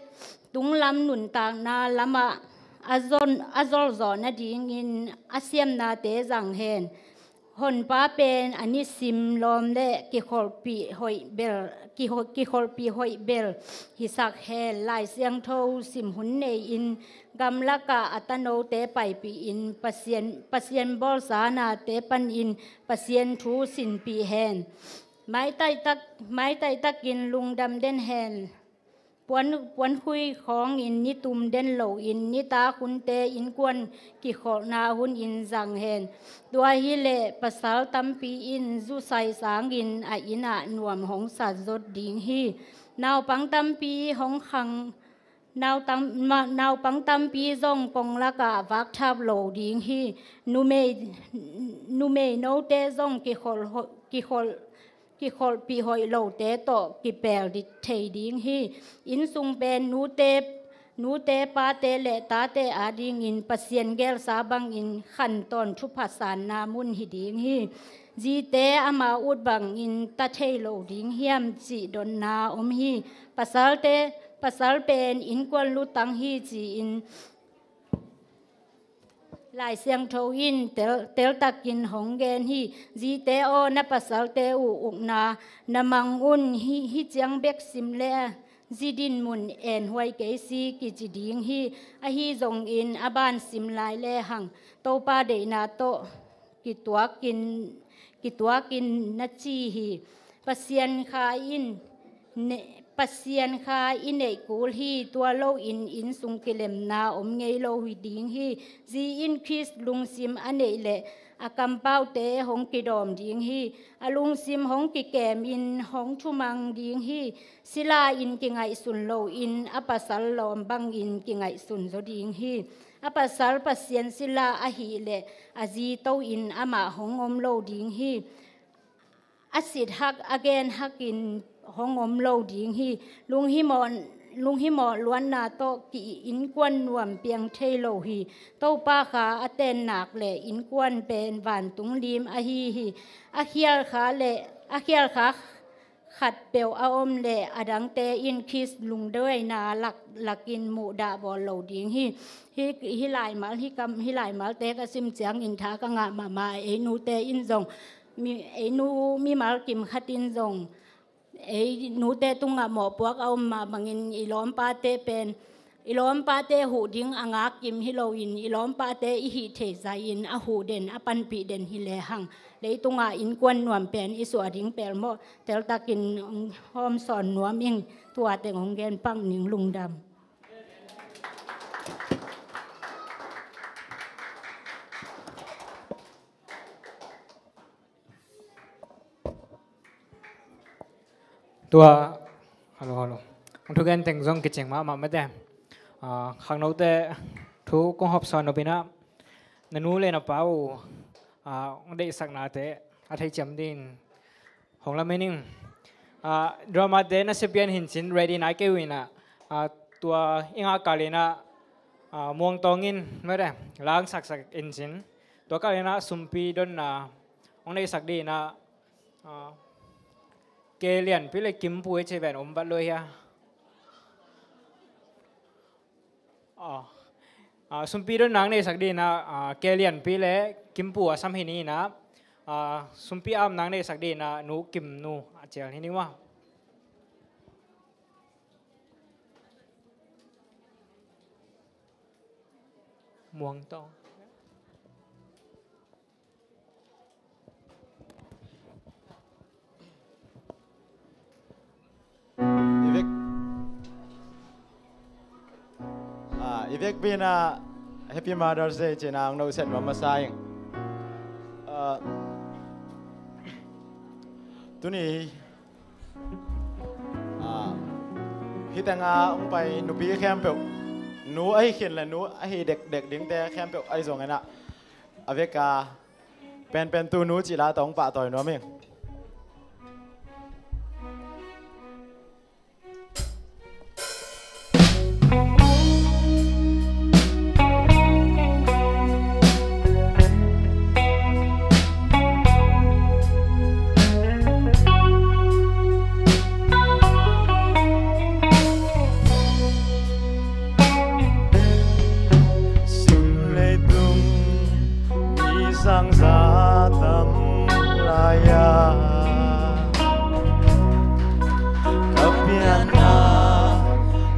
tunglam nuntakna lamah a zon, a zolzawh nadingin a siamnate zang hen. Honpa pen a nisim lawm le kikholhpih hoih bel, kiho-, kikholhpih hoih bel hisak hen. Lai Siangtho sim hun nei-in gamlakah a tanote paipihin Pasian, Pasian bawlsa nate panin Pasian thu sinpih hen. Maitai tak, maitai takin lungdam den hen. Puan, puankhui khawngin nitum den loin nitak hunte innkuan kikholhna hunin zang hen. Tua hileh pasal tampi in zusai sangin a innah nuam hong sat zot ding hi. Naupang tampi hong khang, nau tam, ma, naupang tampi zong ponglakah vakthap lo ding hi. Numei, numei note zong kikholh, kikholh, kikholhpih hoih lote tawh kipel thei ding hi. Innsung pen nute, nute pate le tate adingin Pasian gelsa bangin khantawn thupha sanna mun hi ding hi. Zite ama ut bangin ta thei lo ding hiam cih dotna om hi. Pasalte, pasal pen innkuan lutang hi ci-in Lai Siangtho in tel, teltakin hong gen hi. Zite aw, na pasalte uh ukna na mang un, hi, hi ciang bek sim le zi dinmun enhuai kei si kici ding hi. Ahi zongin a ban sim lai lehang Topa deihna tawh kituakin, kituakin na ci hi. Pasian kha in ne, Pasian kha i neih kul hi. Tua loin innsung kilemna om ngei lo hi ding hi. Zi in Khrist lungsim a neih leh a kampaute hong kidawm ding hi. A lungsim hong kikemin hong thumang ding hi. Sila in kingaihsun loin a pasal lawm bangin kingaihsun zaw ding hi. A pasal Pasian sila ahih leh a zi to-in amah hong om lo ding hi. A sit hak, a gen hakin hong om lo ding hi. Lunghimawh, lunghimawh luanna tawh ki-innkuan nuam piang thei lo hi. Topa kha a tennak le innkuan pen vantung lim ahi hi. A khial kha le, a khial kha khat peuh a om leh a dangte in Khrist lungduaina lak, lakin muhdah bawl lo ding hi. Hih, hih laimal, hih kam, hih laimalte ka sim ciangin tha ka ngah mahmah. Ei nute in zong, mi, ei nu mimal kim khat in zong ei nute tungah mawhpuak a om mah bangin i lawmpate pen, i lawmpate huh ding a ngak kim hi loin, i lawmpate i hih theih zah in a huh den, a panpih den hi lehang, leitungah innkuan nuam pen i suah ding pelmawh teltakin hong hawmsawn nuam ing. Tua teng hong gen pak ning. Lungdam. Tua, hello, hello. Hong thugen teng zong kicing mahmah mate. Ah, khangnote thu kong hawmsawn nop in ah, na nu le na pa uh, ah, hong deihsaknate a theiciam dingin hong lamen ing. Ah, dramate nasia pian hi in cin, ready nai kei uh in ah, ah, tua i ngak kal in ah, ah, Muangtawng in mate, la hong saksak in cin. Tua kal in ah sumpi donna hong neihsak dingin ah, ah, K. Lianpi le Kimpu i ci ven om vat lo hia? Ah, ah, sumpi donna hong neihsak dingin ah, ah, K. Lianpi le Kimpu a sam hi ni in ah, ah, sumpi amna hong neihsak dingin ah Nu Kimnu a cial hi ni uh a. Muangtawng. I vek, ah, i vekpi in ah Happy Mother's Day ci-in ah hong noset nuam masa ing. Ah, tuni, ah, hih teng ah hong pai nupi khempeuh, nu ahi khin le nu ahi dekdek dingte khempeuh ahi zongin ah, a vek a penpen tu nu cih la tawh hong pahtawi nuam ing. Sim leitung mi zangza tam lai-a, ka pianna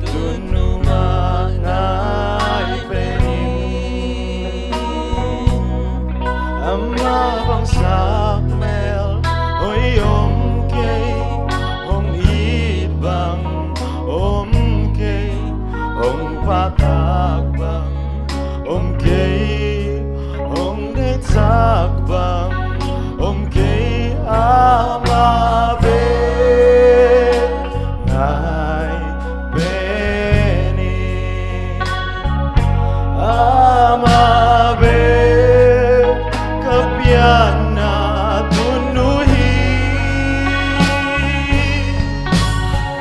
tunu mah ngai pen in, amah bang sak mel hoih om kei, hong it bang om kei, hong pahtak bang om kei, hong deihsak bang om kei, amah bek ngai pen in, amah bek ka pianna tunu hi.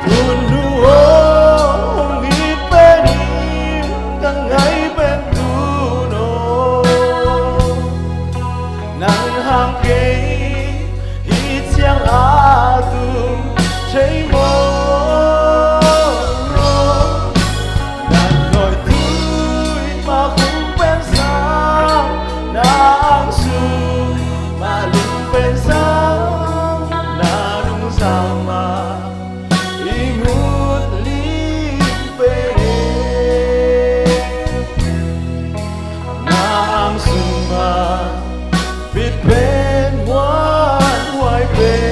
Tunu aw, hong it pen in, ka ngai pen tunu aw. Nang hang kei hih ciang a tung thei maw? Na nawitui mah hong pen zang, na angsung mah lung pen zang, na nungzang mah i ngut ling pen, na angsung mah bit pen muanhuai pen.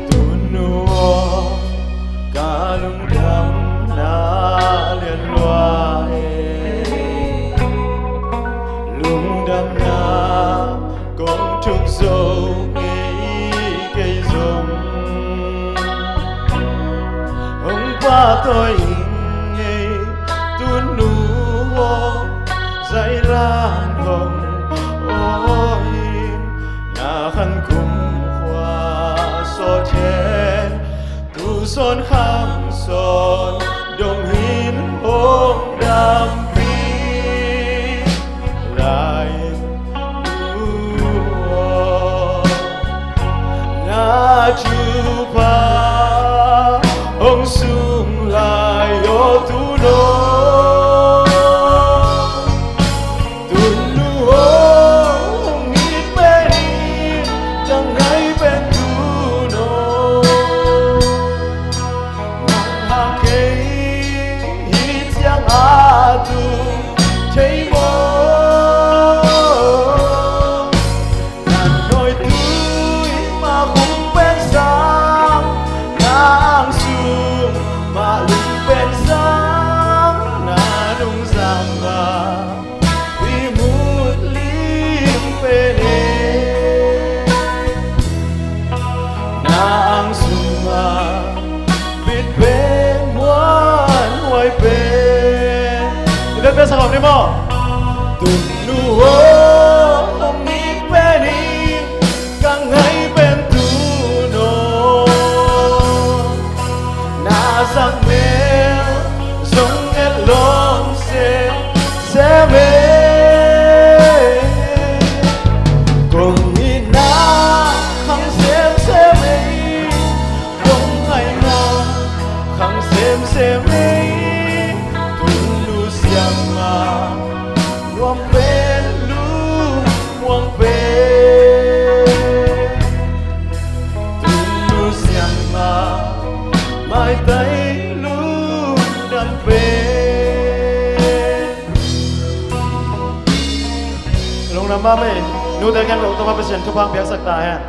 Tunu aw, ka lungdamna lian lua e. Lungdamna kong thuk zo ngei kei zong, hong pahtawi ing ei tunu aw, zailan hong aw Son khang son dong hin hong dampi lai uh. Na thupha hong sung lai aw tuno. Tunu hong it pen in ka ngai pen tuno. Nang hang kei hi ciang a tung thei maw? Nan noi tui ma khung pen sang, nang sung ma lung pen sang, na nung sang ma i mut lim pen e. Nang sung ma bit pen muan huai pen. I vet pen sang om ni maw? Tunu hong it pen in ka ngai pen tuno. Na zang mel zong et lom se se me. Kong ina khang sem se me. Kong ngai na khang sem se me. Tunu siang ma nuam pen lung muang pen. Tunu siang ma maitai lungdam pen. Lungdam mahmah e. Nute khempeuh tungah Pasian thupha piaksak ta hen.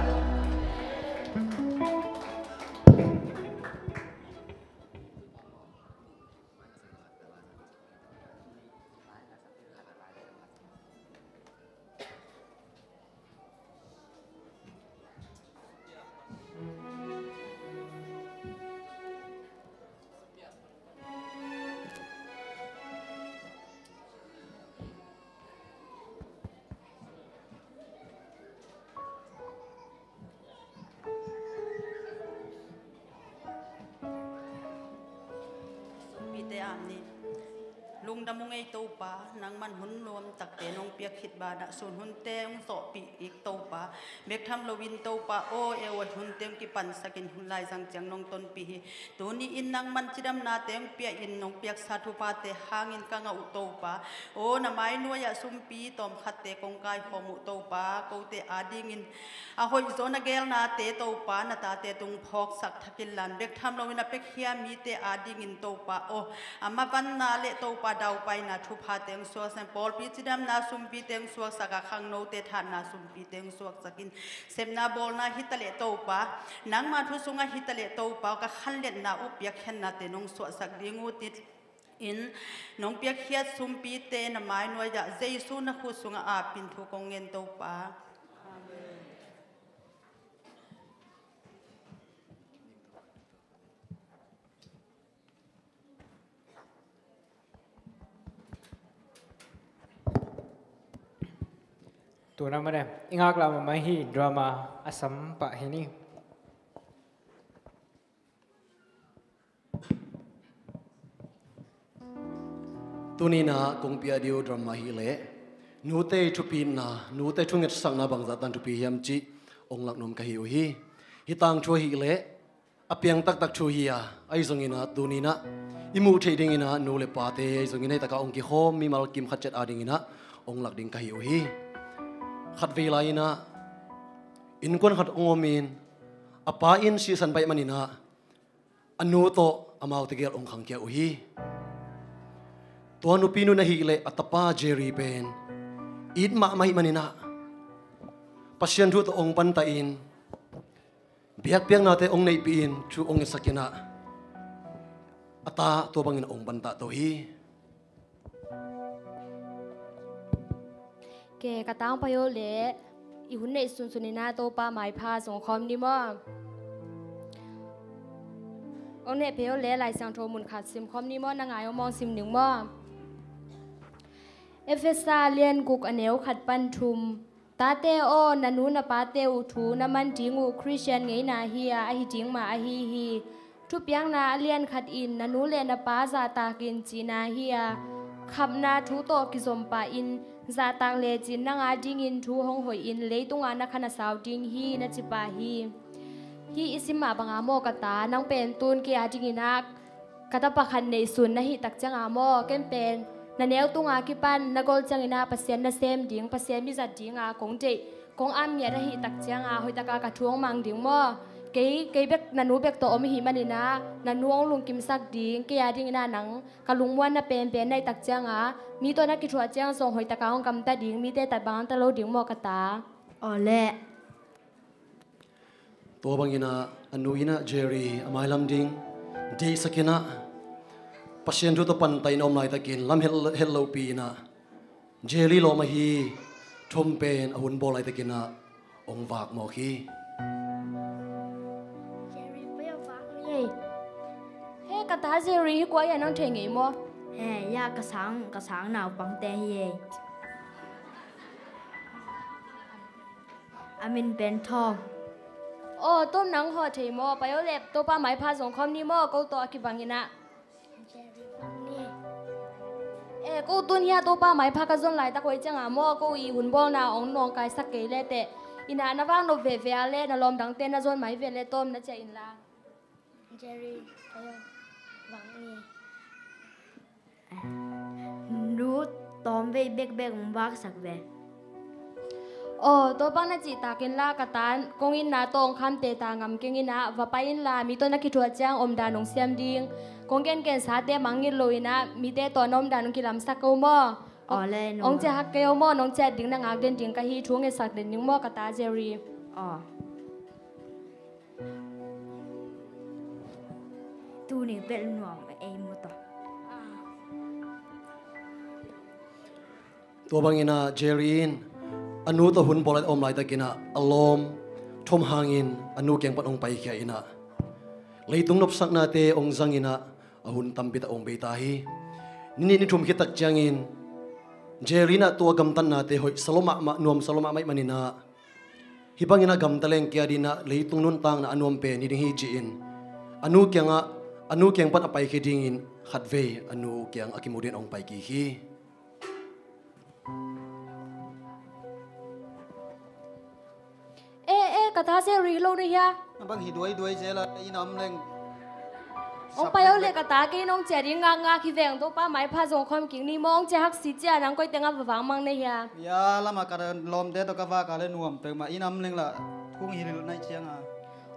Sumpite aam ni. Lungdam ung ei Topa, nangman hun nuam takte nong piak khit banah sun hunte hong sawhpih kik Topa. Bek tham loin Topa aw, ei hun teng kipansakin hun laizang ciang nong tonpih hi. Tuni in nangman cidamnate hong pia in nong piaksa thuphate hangin ka ngah uh Topa. Aw, na mai nuai-ah sumpi tawmkhatte kong kaikhawm uh Topa. Kote adingin a hoihzaw na geelnate Topa, na tate tung phawksak thakin lan bek tham loin a piakhia mite adingin Topa aw, a mavanna le Topa daupaina thuphate hong suaksak, pawlpi cidamna sumpite hong suaksak a, khangnote thatna sumpite hong suaksakin, sepna bawlna hitaleh Topa, nangma thu sungah hitaleh Topa, ka khanletna uh piakkhiatnate nong suahsak ding uh tit in nong piakkhiat sumpite na mai nuai-ah Jesu na khut sungah aapin thu kong ngen Topa. Amen. Tuna mane i ngaklah mahmah hi, drama a sam pah hi ni. Tuninah kong piah dih uh drama hileh nute thupitna, nute thungetsakna bangzah tan thupi hiam cih ong lak nuam ka hi uh hi. Hi tangthu hileh a piang taktak thu hi a, ahi zonginah tuninah i muh theih dinginah nu le pate ahi zongin hei takah ong kikhawm mimal kim khat ciat adinginah ong lak ding ka hi uh hi. Khatvei lai-inah innkuan khat ong omin a pa in sihsan baih maninah a nu tawh amau tegel ong khangkhia uh hi. Tua nupi nu na hileh a tapa Jerry pen it mahmah ih maninah Pasian thu tawh ong pantah in biakpiaknate ong neihpih in thu ong ngetsakinah a ta tua bangin ong pantah to hi. Ke ka tangpai aw leh i hun neih sunsun inah Topa maipha zong khawm ni maw? Ong neh phei aw leh Lai Siangtho mun khat sim khawm ni maw? Na ngai aw mawng sim ning maw? Efesa lian guk a neu khat pan thum. Tate aw, na nu na pate uh thu na man ding uh Khristian ngeina hi a, ahi ding mah ahi hi. Thupiakna a lian khat in na nu le na pa zahtakin cihna hi a, khapna thu tawh kizom pahin zahtak lecin nang adingin thu hong hoihin leitungah na kha na sau ding hi na ci pah hi. Hih i sim mah banga maw ka ta, nang pen tun kei adingin ah ka tapa khat neihsun na hih tak cianga maw, ken pen na neu tunga kipan na gol ciangin ah Pasian nasem ding, Pasian mizat dinga kong deih, kong amngiat ahih tak cianga hoihtaka ka thu hong mang ding maw? Kei, kei bek, na nu bek tawh om ihih manin ah na nu hong lungkimsak ding, kei adingin ah nang ka lungmuanna penpen na hih tak cianga mi tawh na kithuah ciang zong hoihtaka hong gamta ding, mite tat bang hong ta lo ding maw ka ta? Aw leh. Tua bangin ah a nu in ah Jerry a mailam ding deihsakin ah Pasian thu tawh pantah in a om laitakin lam het, het lopi in ah Jerry lawm ahi Tom pen a hun bawl laitakin ah hong vak mawk hi. Jerry, pai a vak ni ei. He, ka ta Jerry hi kua hia, nang thei ngei maw? He, ya ka sang, ka sang naupangte hi ei. A min pen Tom. Aw, Tom, nang hawh thei maw? Pai aw leh, Topa maipha zong khawm ni maw, ko tawh a kibangin ah. Eh, ko tun hia Topa maipha ka zon laitak hoih cianga maw, ko i hun bawlna hong nawngkaisak kei leteh. Inn ah na vak nop veve a leh na lawm dangte na zon mai ve leh Tom na ciah inla. Jerry, pai aw, vak ni. Nu tawmvei bekbek hong vaksak ve. Aw, tua bang na cihtakin la ka ta, kong itna tawh hong khamte ta ngam keng in ah, va pai inla, mi tawh na kithuah ciang omdan hong siam ding. Kong gengen sate mangngilh lo in ah, mite tawh na omdan hong kilamsak ko maw? Aw le, nu. Hong ciah hak kei aw maw, nong ciah ding na ngak den ding ka hi, thu hong ngetsak den ding maw ka ta Jerry? Aw. Tuni bel nuam ei mu tawh. Tua bangin ah Jerry in a nu tawh hun bawl a om laitakin ah a lawm Tom hangin a nu kiang pan hong paikhia in ah leitung nopsaknate hong zangin ah a hun tampi tak hong bei ta hi. Ni nih ni thum khit tak ciangin Jerry in ah tua gamtatnate hoih sa lo mahmah, nuam sa lo mahmah ih manin ah hih bangin a gamta leng kia dingin ah leitung nuntakna a nuam pen hi ding hi ci-in a nu kiangah, a nu kiang pan a paikhia dingin khatvei a nu kiang a kimu dingin hong pai kik hi. Eh, eh, ka ta Jerry hi lo na hia? A bang hi duaiduai zel a, inn ah om leng. Hong pai aw le ka ta, kei nong ciah ding ngakngak hi veng, Topa maipha zong khawm kik ni maw, hong ciah hak si ciah nang koi tengah va vak mang na hia? Ya, lamah ka lawmte tawh ka vak a le nuam peuhmah, inn ah om leng lah thu hong hilh nai cianga.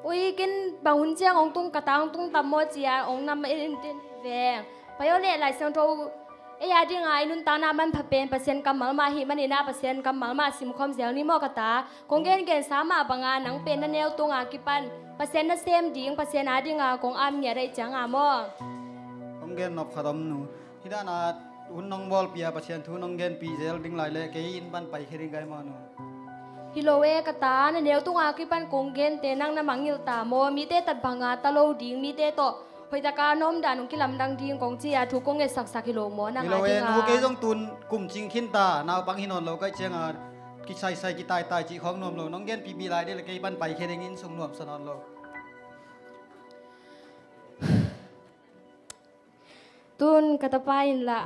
Ui, ken bang hun ciang hong tung ka ta, hong tung tam maw cia hong nam en in tin veng. Pai aw le Lai Siangtho ei a dinga i nuntakna manpha pen Pasian kammal mah ahih manin ah Pasian kammal mah simkhawm zel ni maw ka ta. Kong gengensa mah banga nang pen na neu tunga kipan Pasian nasem ding, Pasian a dinga kong amngiat ahih cianga maw? Kong gen nop khat om nu. Hih dana hun nong bawlpih a Pasian thu nong genpih zel ding lai leh kei inn pan paikhia ding kai maw nu? Hi lo e ka ta, na neu tunga kipan kong gente nang na mangngilh ta maw? Mite tat banga ta lo ding, mite tawh hoihtaka na omdan hong kilamdang ding kong ci a thu kong ngetsaksak hi lo maw nang a dinga? Hi lo e nu, kei zong tun kum cing khin ta, naupang hi nawn lo ka hih cianga kisaisai kitaitai cih khawng nuam lo. Nong genpihpih lai ding le kei pan paikhia ding, inn sung nuamsa nawn lo. Tun ka tapa in lah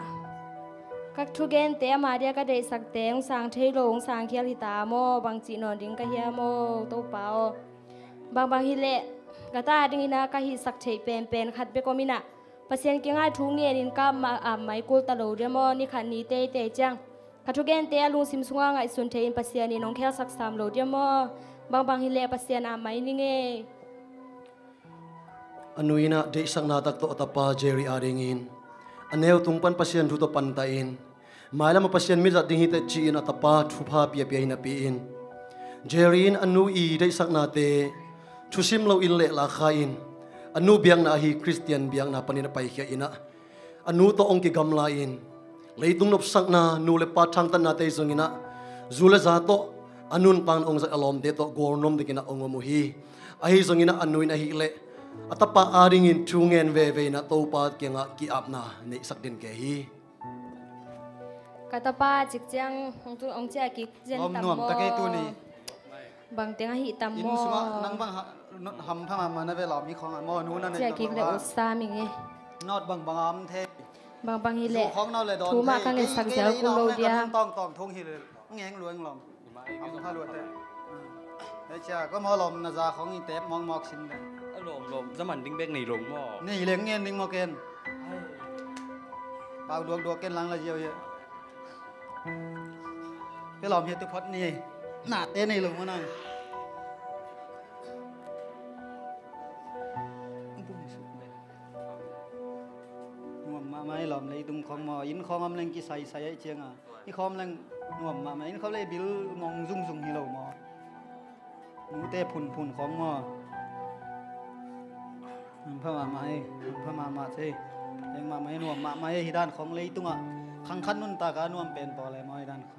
ka thugente ama dia ka deihsakte hong sang thei lo, hong sang khial hi ta maw? Bang cih nawn ding ka hia maw Topa aw? Bangbang hileh ka ta dingin ah ka hihsak theih penpen khat bek om in ah, Pasian kiangah thu ngenin ka ma-, a mai kul ta lo dia maw? Ni khat ni teitei ciang ka thugente a lungsim sungah ngaihsun thei in Pasian in hong khelsak sam lo dia maw? Bangbang hileh Pasian a mai ning ei. A nu in ah deihsakna tak tawh a tapa Jerry a dingin a neu tung pan Pasian thu tawh pantah in, mailam a Pasian mizat ding hi teh ci-in a tapa thupha piapia hi napi-in, Jerry in a nu i deihsaknate thusim lo in leh lakha in a nu biakna ahi Khristian biakna panin a paikhia in ah, a nu tawh hong kigamla in, leitung nopsakna, nu le pa thangtatnate zongin ah, zu le za tawh a nuntakna hong zat a lawmte tawh gualnuam dingin ah hong om uh hi. Ahi zongin ah a nu in ahih leh a tapa a dingin thu ngen veve in ah Topa kiangah ki-apna neihsak den kei hi. Ka tapa cik ciang hong tu, hong ciah kik zen tam maw? Lawm nuam ta kei tuni. Bang teng ahi tam maw? Inn sungah nang bang ha-, not hampha mahmah na ve lam hi khawng a maw, nu na neih ciah kik le maw? Ut sam ing e. Not bangbang a om thei. Bangbang hi leh. Zu khawng no le dawn thei. Thu mah ka ngetsak zel kul lo dia. Tawng tawng thung hi le. Ngeng luang lawm. Hampha luat te. Hei cia, ko maw lawm na za khawng i tep mawkmawk sin le. A lawm lawm, zaman ding bek nei lo maw? Nei leng ngen ding maw ken. Pau duakduak ken lang la ziau hi. Ke lawm hi tu phot ni. Nate nei lo maw nang. Nuam mahmah i lawm leitung khawng maw, inn khawng om leng kisaisai aih cianga. I khawm leng nuam mahmah, inn khawm leng bil mong zungzung hi lo maw? Nute phunphun khawng maw? Hampha mahmah e, hampha mahmah thei. Eng mahmah e, nuam mahmah e, hi dan khawng leitungah khang khat nuntak a nuam pen pawl e maw, hi dan khawng.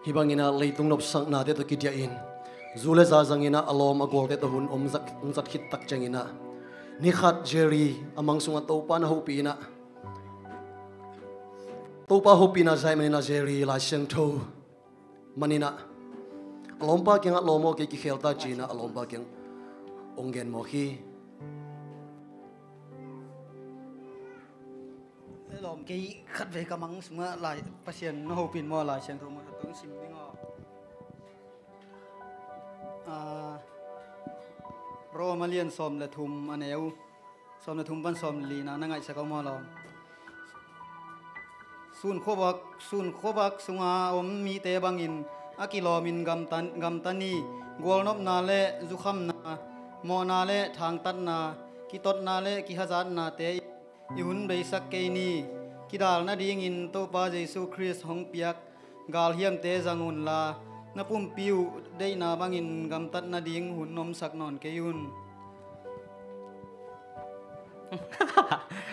Hih bangin ah leitung nopsaknate tawh kidiahin zu le za zangin ah a lawm a gualte tawh hun om zat, om zat khit tak ciangin ah, ni khat Jerry a mang sungah Topa na hopih in ah, Topa hopihna zia ahih manin ah Jerry Lai Siangtho manin ah a lawmpa kiangah lawm aw, kei kikhel ta ci-in ah a lawmpa kiang hong gen mawk hi. Lawm kei khatvei ka mang sungah Lai, Pasian na hopih in maw, Lai Siangtho maw, tawh sim ding aw. Ah, Rom a lian sawm le thum a neu sawm le thum pan sawm le lina na ngaihsak aw maw lawm. Sun khuavak, sun khuavak sunga om mite bangin a kilawmin gamtan, gamta ni. Gualnopna le zukhamna, mawhna le thangtatna, kitotna le kihazatnate i hun beisak kei ni. Kidal nadingin Topa Jesu Khrist hong piak galhiamte zang unla, na pumpi uh deihna bangin gamtat nading hun omsak nawn kei un.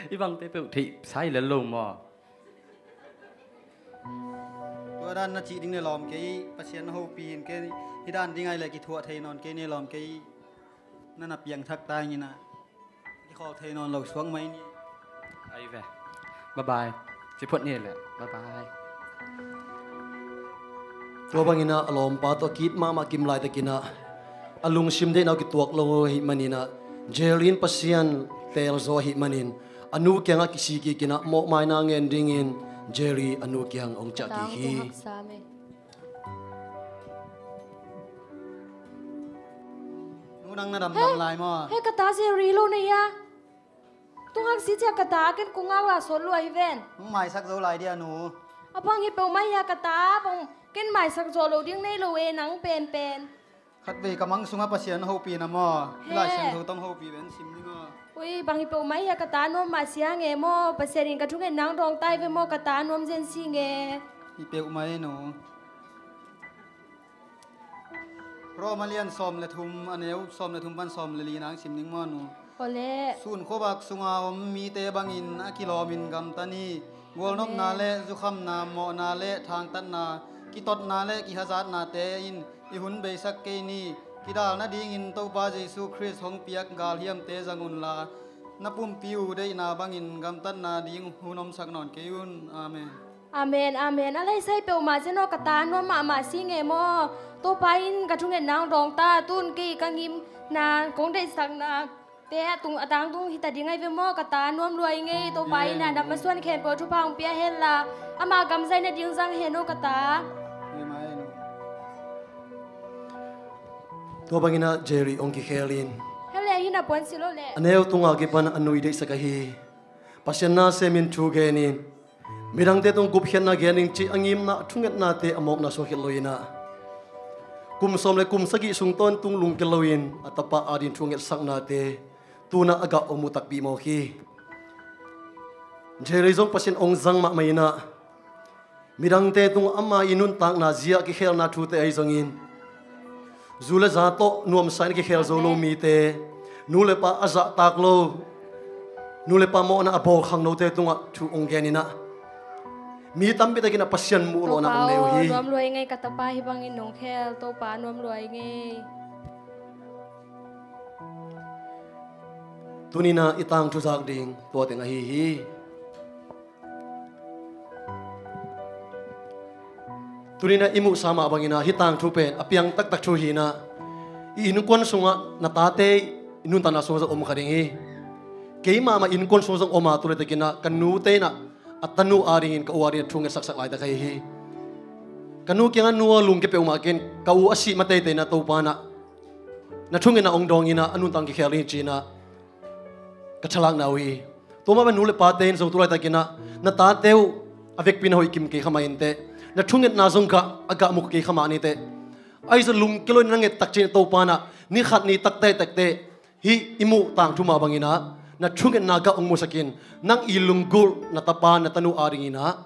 Hih bangte peuh theih sai lel lo maw? Tua dan na cih ding le lawm kei, Pasian na hopih in kei, hih dan ding ahih leh kithuah thei nawn kei ni lawm kei, na na piangthak ta ing in ah. Kikhawl thei nawn lo suak mai ni. Ai ve. Bye bye. Ci phot ni le. Bye bye. Tua bangin ah a lawmpa tawh a ki-it mahmah kim laitakin ah a lungsim deihna uh kituak lo ahih manin ah Jerry in Pasian teel zaw ahih manin a nu kiangah kisik kik in ah mawhmaina ngen dingin Jerry a nu kiang hong ciah kik hi. Nu nang na damdam lai maw? He, ka ta Jerry lo na hia? Tung hak si cia ka ta ken kong ngak la sawt lua hi ven. Hong maisak zo lai dia nu. A bang hi peuhmah hia ka ta, bang ken maisak zo lo ding nei lo e nang penpen. Khatvei ka mang sungah Pasian hopih na maw? He. Lai Siangtho tawh hopih ven sim ding aw. Ui, bang hi peuhmah hia ka ta nuam mah sia nge maw? Pasian in ka thungetna hong dawng ta hi ve maw, ka ta nuam zen si nge. Hi peuhmah e nu. Rom a lian sawm le thum a neu sawm le thum pan sawm le li nang sim ding maw nu. Aw le. Sun khuavak sunga om mite bangin a kilawmin gamta ni. Gualnopna le zukhamna, mawhna le thangtatna, kitotna le kihazatnate in i hun beisak kei ni. Kidal nadingin Topa Jesu Khrist hong piak galhiamte zang unla, na pumpi uh deihna bangin gamtat nading hun omsak nawn kei un. Amen. Amen, amen. A laisai peuhmah zen aw, ka ta nuam mahmah si nge maw? Topa in ka thungetna hong dawng ta, tun kei ka ngimna kong deihsaknate a tung, a tangtung hi ta ding ahi ve maw? Ka ta nuam lua ing ei, Topa in a dam a suan khempeuh thupha hong pia hen la, ama gam zaina ding zang hen aw ka ta. Tua bangin ah Jerry hong kikhel in. He le, hi na puan si lo le. A neu tunga kipan a nu i deihsak ahi. Pasian na semin thu genin midangte tung gupkhiatna gen ning cih a ngimna a thungetnate a mawkna suak khit lo in ah, kum sawm le kum sagih sung tawntung lungkia loin a tapa ading thu ngetsaknate tunah a gah hong mu takpi mawk hi. Jerry zong Pasian hong zang mahmah in ah, midangte tung ama i nuntakna zia kikhelna thute ahi zongin, zu le za tawh nuamsa in a kikhel zo lo mite, nu le pa a zahtak lo, nu le pa mawhna a bawl khangnote tungah thu hong gen in ah, Mi tampi takin a Pasian muh lawhna hong nei uh hi. Topa aw, nuam lua ing ei, ka tapa hih bangin nong khel, Topa nuam lua ing ei. Tuni-in ah i tangthu zak ding tua teng ahi hi. Tuni-in ah i muhsa mah bangin ah hih tangthu pen a piang taktak thu hi-in ah, i innkuan sungah na tate i nuntakna sungah zong om kha ding hi. Keimah mah innkuan sungah zong om a, tu laitakin ah ka nute in ah a tanu adingin ka u adingin a thunget saksak laitak ahi hi. Ka nu kiangah, "Nu aw, lungkia peuhmah ken, ka u a sih ma teitei-in ah Topa in ah na thungetna hong dawng in ah a nuntak kikhel ding hi," ci-in ah ka thalakna uh hi. Tua mah bangin nu le pate in zong tu laitakin ah na tate uh a vekpi-in a hoih kim kei kha mah inteh, na thungetna zong gah a gah mu kei kha mah ni teh. Ahi zong lungkia lo-in na nget tak ciangin Topa in ah ni khat ni taktak teh hih i muh tangthu mah bangin ah na thungetna gah hong musak in, nang i lunggulh na tapa na tanu adingin ah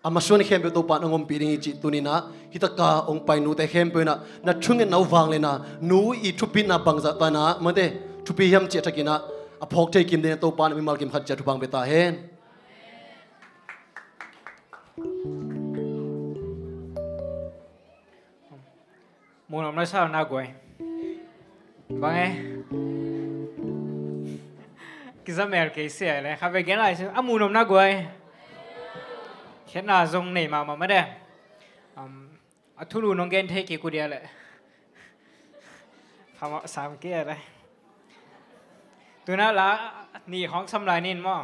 a masuan khempeuh Topa in hong ompih ding hi cih tuni-in ah hih taka hong pai nute khempeuh in ah na thungetna uh vangliatna, nu i thupitna bangzah ta-in ah mate thupi hiam cih a thakin ah a phawk thei kim dingin ah Topa in ah mimal kim khat ciat thupha hong pia ta hen. Mu nuam na sa na guai. Bang e. Kizamel kei sia le. Kha ve gen lai si. A mu nuam na guai. Khetna zong nei mahmah mah de. Um, a thulu nong gen thei kei ku dia le. Phamawh sam kei le. Tu-in ah la nih hong sam lai ni maw.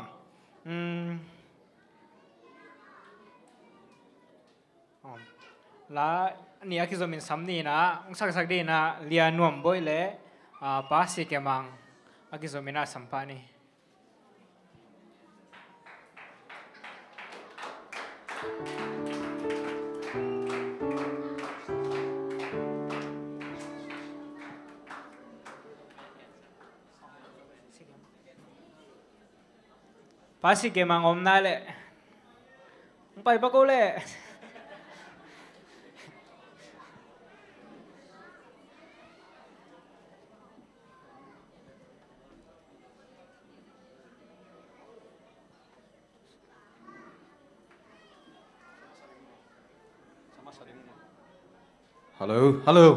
Um, Om. La nih a kizomin sam ni-in ah, hong saksak dingin ah, Lia Nuam Bawi le, ah, Pa Si Kemang a kizomin ah sam pah ni. Pa Si Kemang om na le. Hong pai pak o le. Hello, hello.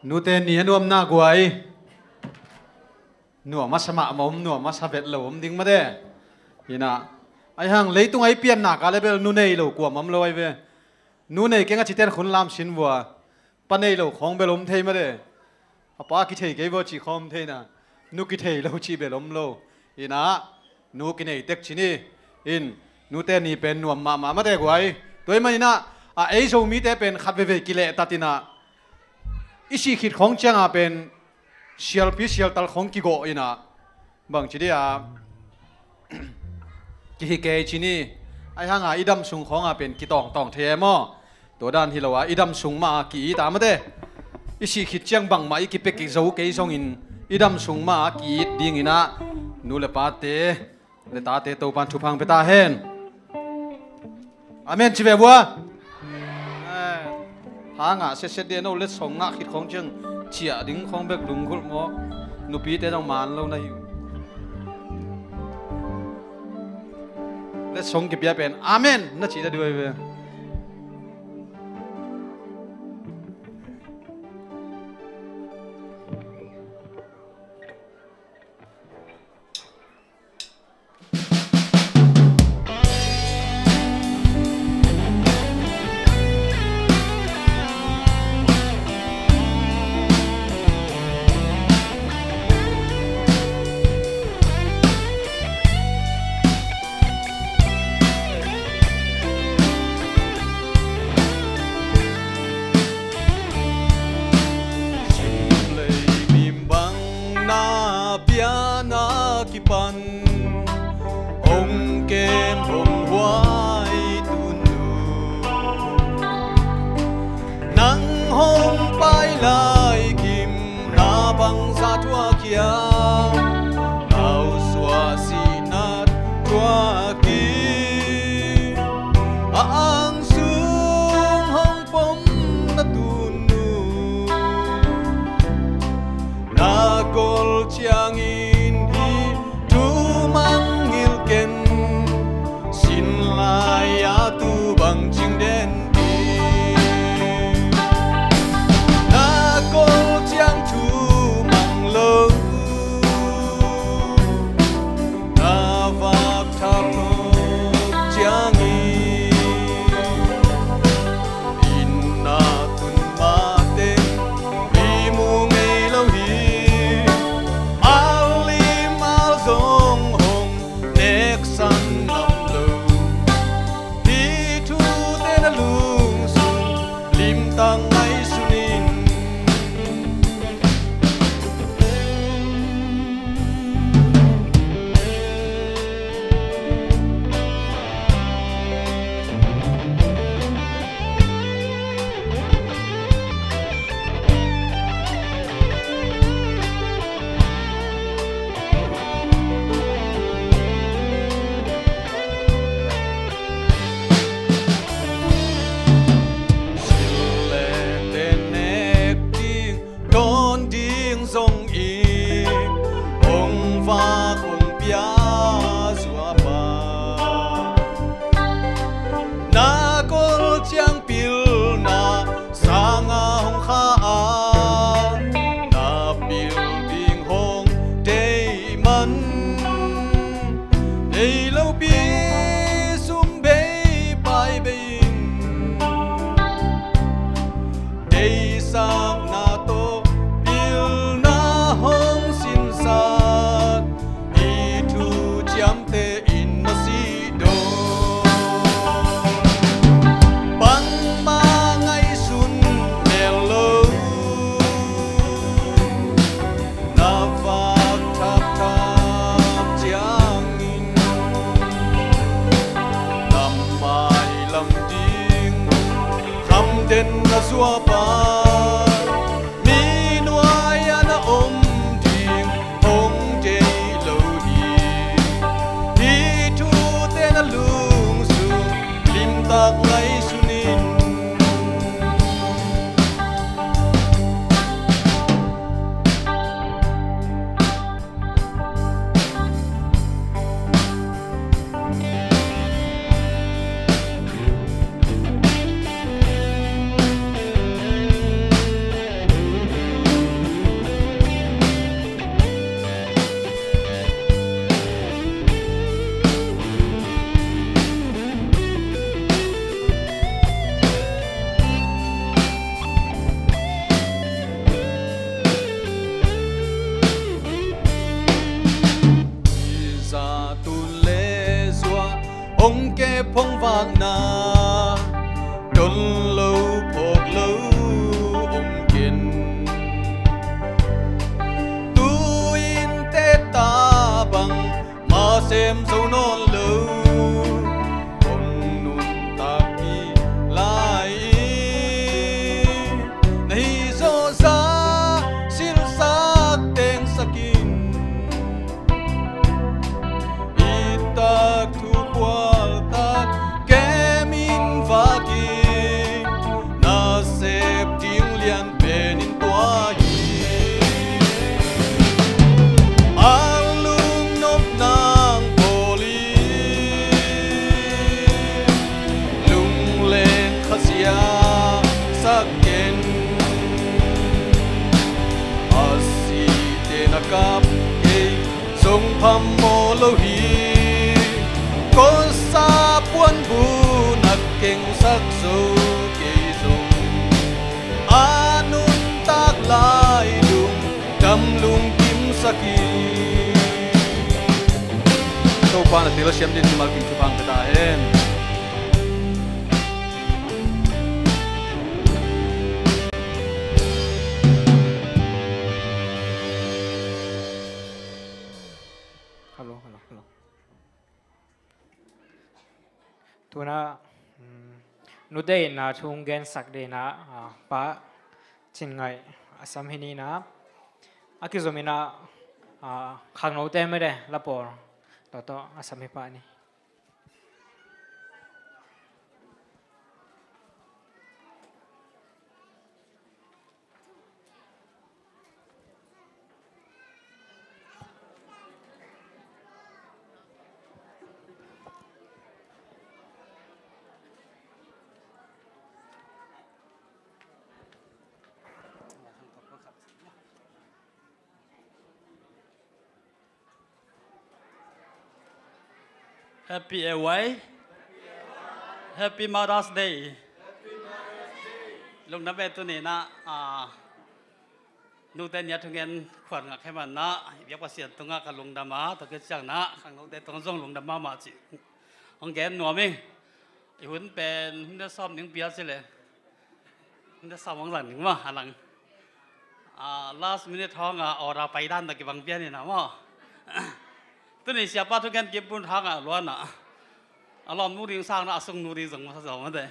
Nute ni a nuam na guai. Nuam a sa mahmah om, nuam a sa vet lo om ding mah de. Hi-in ah, ahi hang leitung a i pianna ka le bel nu nei lo kuamah om lo ahi ve. Nu nei keng a cite in khun lam sin vua. Pa nei lo khawng bel om thei mah de. A pa kithei kei vua cih khawng om thei-in ah, nu kithei lo cih bel om lo. Hi-in ah, nu kinei tek ci ni. In, nute ni pen nuam mahmah mah de guai. Tua ahih manin ah, a ei Zomite pen khat veivei kilehtat in ah, i sih khit khawng ciangah pen sialpi sialtal khawng kigawh in ah, bangci dih a kihi kei ci ni. Ahi hang a i dam sung khawng a pen kitawngtawng thei e maw. Tua dan hi lo a, i dam sung mah a ki-it a mah de. I sih khit ciang bangmah i kipia kik zo kei zongin, i dam sung mah a ki-it dingin ah, nu le pate le tate Topa'n thupha hong pia ta hen. Amen ci ve vua. Eh, ha ngah setset dih, no letsong ngah khit khawng ciang ciah ding khawng bek lunggulh maw. Nupite zong man lo na hi uh. Letsong kipia pen amen na cih dih duai ve. Sim lei mim bang na piana kipan, hong kem hong huai tunu. Nang hong pai lai kim na bangzah thuak hiam, nau suah sihnat thuak hi. A ang sung hong pom na tunu, na gol ciangin hih thu mangngilh ken. Sin lai Nei lopi sum bei pai bei in, deihsakna tawh pilna hong sinsak, i thuciamte in na si dawn. Bangmah ngaihsun mel lo, na vak thapthap ciangin, na mailam ding khamden na zuapa, mi nuai-ah na om ding hong deih lo hi. Hih thute na lungsim limtak ngaihsun in. Zatun le zuah hong kep hong vakna, don lo phawk lo om ken. Tu-in teta bang ma sem zo nawn lo, hong nuntakpih lai-in, na hih zawhzah silsak tengsak in, ittak thukhualtak kemin vakin, na sep ding lian penin tua hi. A lungnop nang pawlin lungleng khasiasak ken. A sihte na kap kei zong phamawh lo hi. Kawlsa puanbu na kengsak zo kei zong, a nuntak lai lungdam lungkimsak hi. Topa na thei lo siam din mimal kim thupha pia ta hen. Hello, hello, hello. Tuna, um, nute itna thu hong gensak dingin ah, ah, Pa Cin Ngaih a sam hi ni. A kizom in ah, ah, khangnote mede lapawl tawh tawh a sam hi pah ni. Happy A Y. Happy Mother's Day. Lungdam e. Tuni in ah, ah, nute ni a thungen khuan ngak hi man ah, i biak Pasian tungah ka lungdam a, tua khit ciangin ah khangnote tungah zong lungdam mahmah cih hong gen nuam ing. I hun pen hun na sawm ding pia ci leh, hun na sawm hong zang ding maw, a lang. Ah, last minute hong a order pai dan na kibang pian in ah maw. Tuni siapa thugen kim pun hang a luan ah, a lawm nu ding sang na a sung nu ding zong masa zaw mate.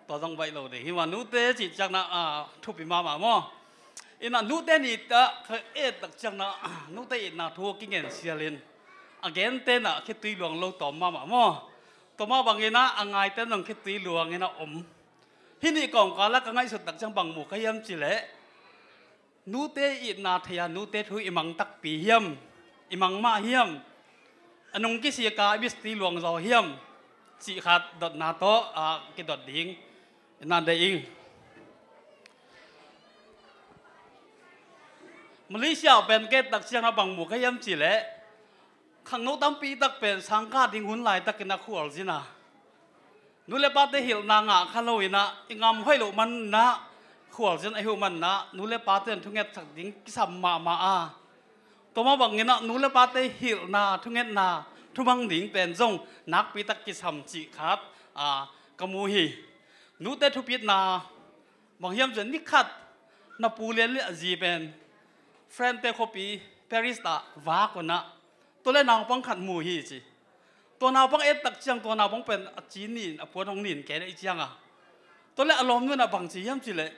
Tua zong baih lo ding hi mah, nute cih ciangin ah, ah, thupi mahmah maw. In ah nute ni ta ka et tak ciangin ah, nute itna thu kingen sialin, a gente in ah khitui luang lo tawm mahmah maw. Tua mah bangin ah a ngaite in zong khitui luangin a om. Hih ni kawngkal ah ka ngaihsut tak ciang bang mu ka hiam ci leh, nute itna thei a, nute thu i mang takpi hiam, i mang mah hiam, a nung kisik a i bia khitui luang zaw hiam, cih khat dotna tawh, ah, kidot ding in ah deih ing. Malaysia pen ka et tak ciangah bang mu ka hiam cih leh, khangno tampi tak pen sangkah ding hun laitakin a khualzin a, nu le pate hilhna ngah kha loin ah, i ngam hoih loh manin ah, khualzin ahi uh manin ah, nu le pate in thungetsak ding kisam mahmah a, tua mah bangin ah nu le pate hilhna, thungetna thumang ding pen zong nakpi tak kisam cih khat, a, ka mu hi. Nute thupitna bang hiam cih leh, ni khat na pu lian le a zi pen France te khuapi Paris ah vak un ah, tua le naupang khat mu hi ci. Tua naupang et tak ciang, tua naupang pen a ci nin, a puan hong nin kei le i ciang a, tua le a lawmnu in ah bang ci hiam cih leh,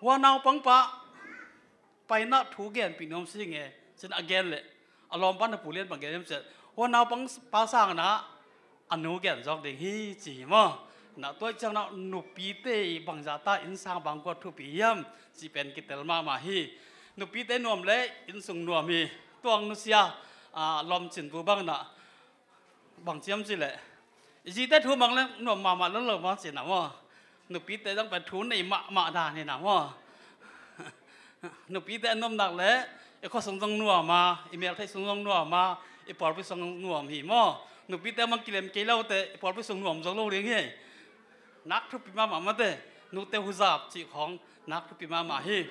hua naupang pa paina thu genpih nuam si nge, ci-in a gen leh, a lawmpa na pu lian bang gen hiam cih leh, hua naupang pa sangin ah a nu gen zawk ding hi ci hi maw. Na tua ciangin ah nupite bangzah ta innsang bang kua thupi hiam cih pen kitel mahmah hi. Nupite nuam le innsung nuam hi. Tuang nusia, a, lawmcin bu bangin ah bang ci hiam cih leh, i zite thu mang le nuam mahmah lo lo maw ci-in ah maw. Nupite zong pen thu nei mahmah dan hi-in ah maw. Nupite a nuam nak leh i khuasung zong nuam a, i meltheih sung zong nuam a, i pawlpi sung zong nuam hi maw. Nupite a mang kilem kei lo teh i pawlpi sung nuam zo lo ding hi. Nak thupi mahmah mate, nute huzap cih khawng nak thupi mahmah hi.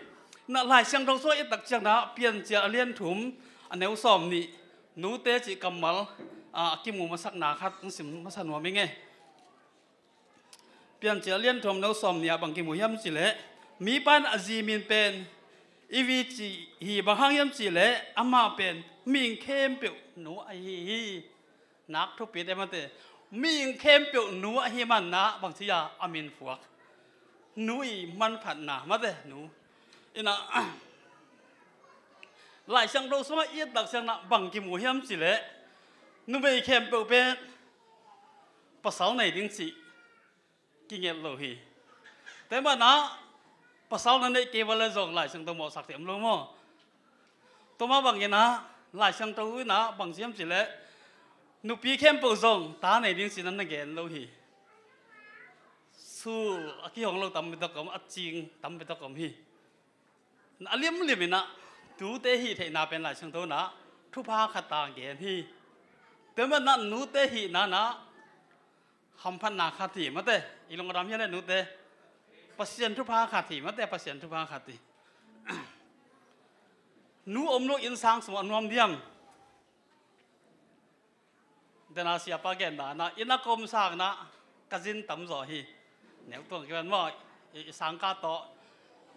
Na Lai Siangtho sung i et tak ciangin ah Piancil a lian thum, a neu sawm nih, nute cih kammal, a, a kimu masakna khat hong sim masa nuam ing e. Piancil a lian thum, neu sawm nih ah bang kimu hiam cih leh, mipa in a zi min pen Ivi ci hi. Bang hang hiam cih leh amah pen mihing khempeuh nu ahi hi. Nak thupit e mate. Mihing khempeuh nu ahi manin ah bang ci a, a min phuak. Nu i manphatna mate, nu. Ina, Lai Siangtho sungah i et tak ciangin ah bang kimu hiam cih leh, numei khempeuh pen pasal nei ding cih kigelh lo hi. Tua manin ah pasal na neih kei val leh zong Lai Siangtho mawhsak thei om lo maw. Tua mah bangin ah Lai Siangtho in ah bang ci hiam cih leh, nupi khempeuh zong ta nei ding ci-in ah na gen lo hi. Sul a kihong lo tampi tak om, a cing tampi tak om hi. A limlim in ah tute hih theihna pen Lai Siangtho in ah thupha khat a gen hi. Tua manin ah nute hihna in ah hamphatna khat hi mate. I lungdam hi leh nute, Pasian thupha khat hi mate, Pasian thupha khat hi. Nu om lo innsang sung a nuam diam? Dena siapa gen dan ah, inn a ka om sangin ah ka zin tamzaw hi. Neu tuang kipan maw, i, i sangkah tawh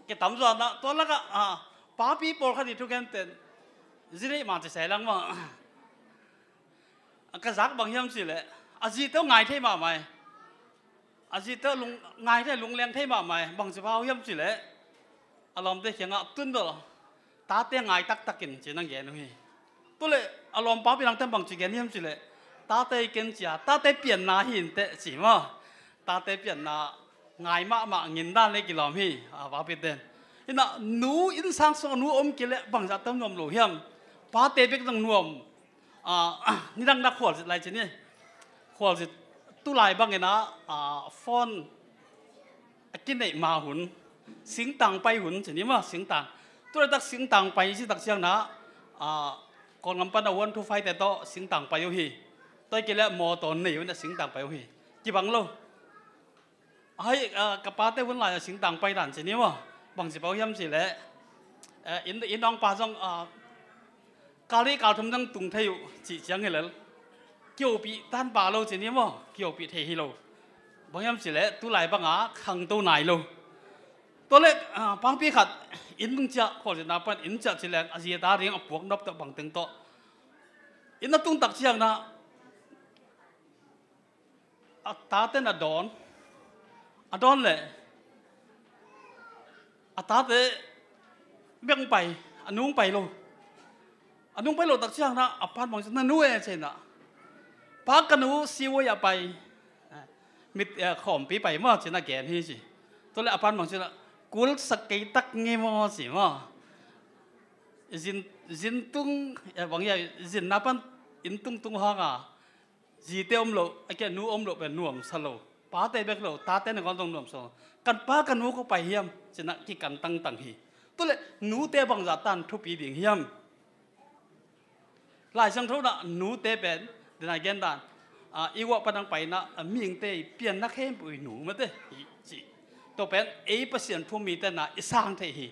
kitamzaw in ah, tua lakah, a, papi pawlkhat i thugente in zi neih man ci sai lang maw. Ka zak bang hiam cih leh, a zite uh ngai thei mahmah hi. A zite uh lung, ngai thei, lungleng thei mahmah hi. Bang ci pha uh hiam cih leh, a lawmte kiangah tun bel tate ngai taktak in ci-in a gen uh hi. Tua leh a lawmpapi nangte in bang ci gen hiam cih leh, tate i ken cia, tate pianna hi inteh ci maw. Tate pianna ngai mahmah, ngindan le kilawm hi, a, papite in. Ina, nu innsang sung nu om kei leh bangzah tam nuam lo hiam? Pate bek zong nuam. A, nidang na khualzin lai ci ni. Khualzin tu lai bangin ah, a, phone a kineih ma hun, singtang pai hun ci ni maw, singtang. Tu laitak singtang pai ci tak ciangin ah, a, Kawlgam pan a one two five te tawh singtang pai uh hi. Tua hi kei leh mawtaw nei un a singtang pai uh hi. Kibang lo. Ahih, a, ka pate hun lai-a singtang pai dan ci ni maw. Bang ci pah uh hiam cih leh, a, inn, inn hong pa zong, a, kal nih kal thum zong tung thei uh cih ciang hi lel. Kiopih tan pah lo ci ni maw. Kiopih thei hi lo. Bang hiam cih leh tu lai bangah khangto nai lo. Tua leh, a, pangpi khat inn tung ciah, khualzinna pan inn ciah ci leng a zi a ta ding a puak nop tawh bang teng tawh inn a tung tak ciangin ah, a tate in a dawn. A dawn leh a tate bek hong pai, a nu hong pai lo. A nu hong pai loh tak ciangin ah a pa'n bang ci, na nu e ci-in ah, pa, ka nu Siway ah pai, mit, eh, khawmpi pai maw ci-in a gen hi ci. Tua leh a pa'n bang ci-in ah, kulsak kei tak ngei maw ci maw. Zin, zin tung, eh, bang hia, zinna pan inn tung tung hang a, zite om loh, a kia nu om loh pen nuamsa lo. Pate bek lo, tate nangawn zong nuamsa lo. Kan pa, ka nu koi pai hiam ci-in ah kikan tangtang hi. Tua le nute bangzah tan thupi ding hiam? Lai Siangtho na nute pen, dena gen dan, a, i guah panang paina, a, mihingte i pianna khempeuh i nu mate hi ci. Tua pen ei Pasian thu-um mite na i sang thei hi.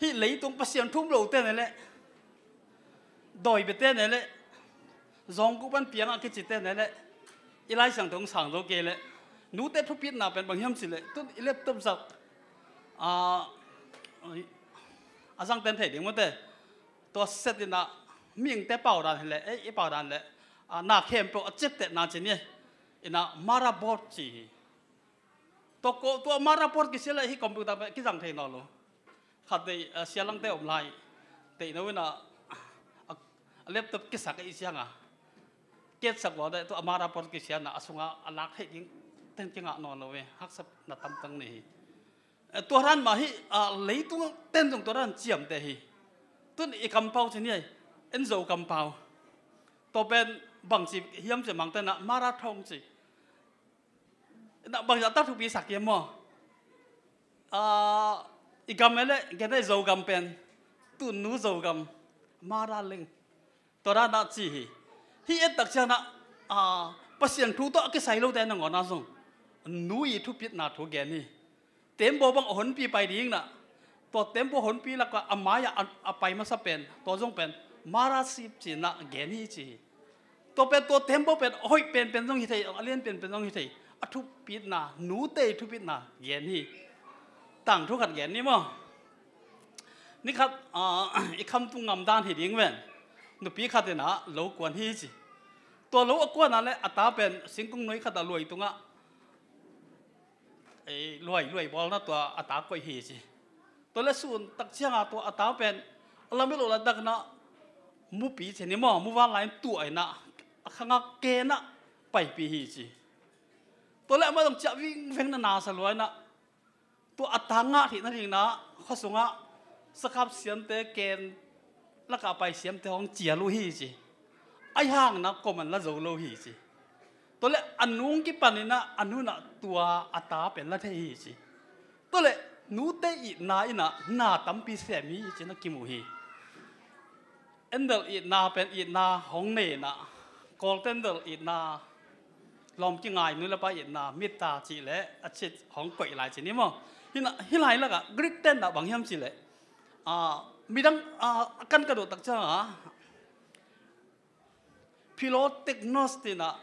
Hih leitung Pasian thu-um lote ne le, dawi biate ne le, zawngkuh pan piangah kicite ne le, i Lai Siangtho hong sang zo kei le, nute thupitna pen bang hiam ci le, tun i laptop zak, a, a zang ten thei ding mate. Tua set ina mihingte pau dan hi le, ei, i pau dan le, a, na khempeuh a cektetna ci ni, ina motherboard ci hi. Tua ko, tua motherboard kisia le hih computer pen kizang thei nawn lo. Khat tei, a, sialangte om lai. Tei no ina, a, a laptop kisak i sianga. Kiatsak lo de, tua motherboard kisia na, a sunga, a lak thei ding, ten kingah nawn lo ve. Haksatna tamtang nei hi. E, tua dan mah hi, a, leitung ten zong tua dan ciamteh hi. Tun i kampau ci ni ai, en Zo kampau. Tua pen bangci hiam ci mangte na, mother tongue ci. Na bangzah ta thupi sak hiam maw? A, i gam e le, gen ai Zogam pen, tunu Zogam, mother tongue. Tua dan a ci hi. Hih et tak ciang a, a, Pasian thu tawh a kisai lote nangawn a zong nu i thupitna thu gen hi. Tembaw bang a honpi pai ding na, tua tembaw honpi lakah a mai-ah a, a pai masa pen, tua zong pen, mothership ci-in a gen hi ci hi. Tua pen tua tembaw pen a hoih penpen zong hi thei, a lian penpen zong hi thei. A thupitna, nute i thupitna gen hi. Tangthu khat gen ni maw? Ni khat, a, i khamtung ngamdan hi ding ven. Nupi khat in a lo kuan hi ci. Tua lo a kuan a le a ta pen singkung nuai khat a luai tungah, ei, luai, luai bawlna tua a ta koih hi ci. Tua le sun tak cianga tua a ta pen a lam i lo la dakna mupi ci ni maw, muvanlai in tuah ina a khanga kena paipih hi ci. Tua le amah zong ciah vingveng na nasa luaina tua a ta ngah theihna dingna khuasungah sakhap siamte ken lakah pai siamte hong cial uh hi ci. Ahi hangna koman la zo lo hi ci. Tua le a nung kipan ina a nunah tua a ta pen la thei hi ci. Tua le nute itna ina na tampi sem hi ci na kimu hi. Endel itna pen itna hong nei ina, Kawl tendel itna, lawm kingai nu le pa itna, mitta cih le a cit hong koih lai ci ni maw? Hi lai lakah Greek ten ah bang hiam cih le, a, midang, a, a kan ka duh tak cianga, philoteknos tina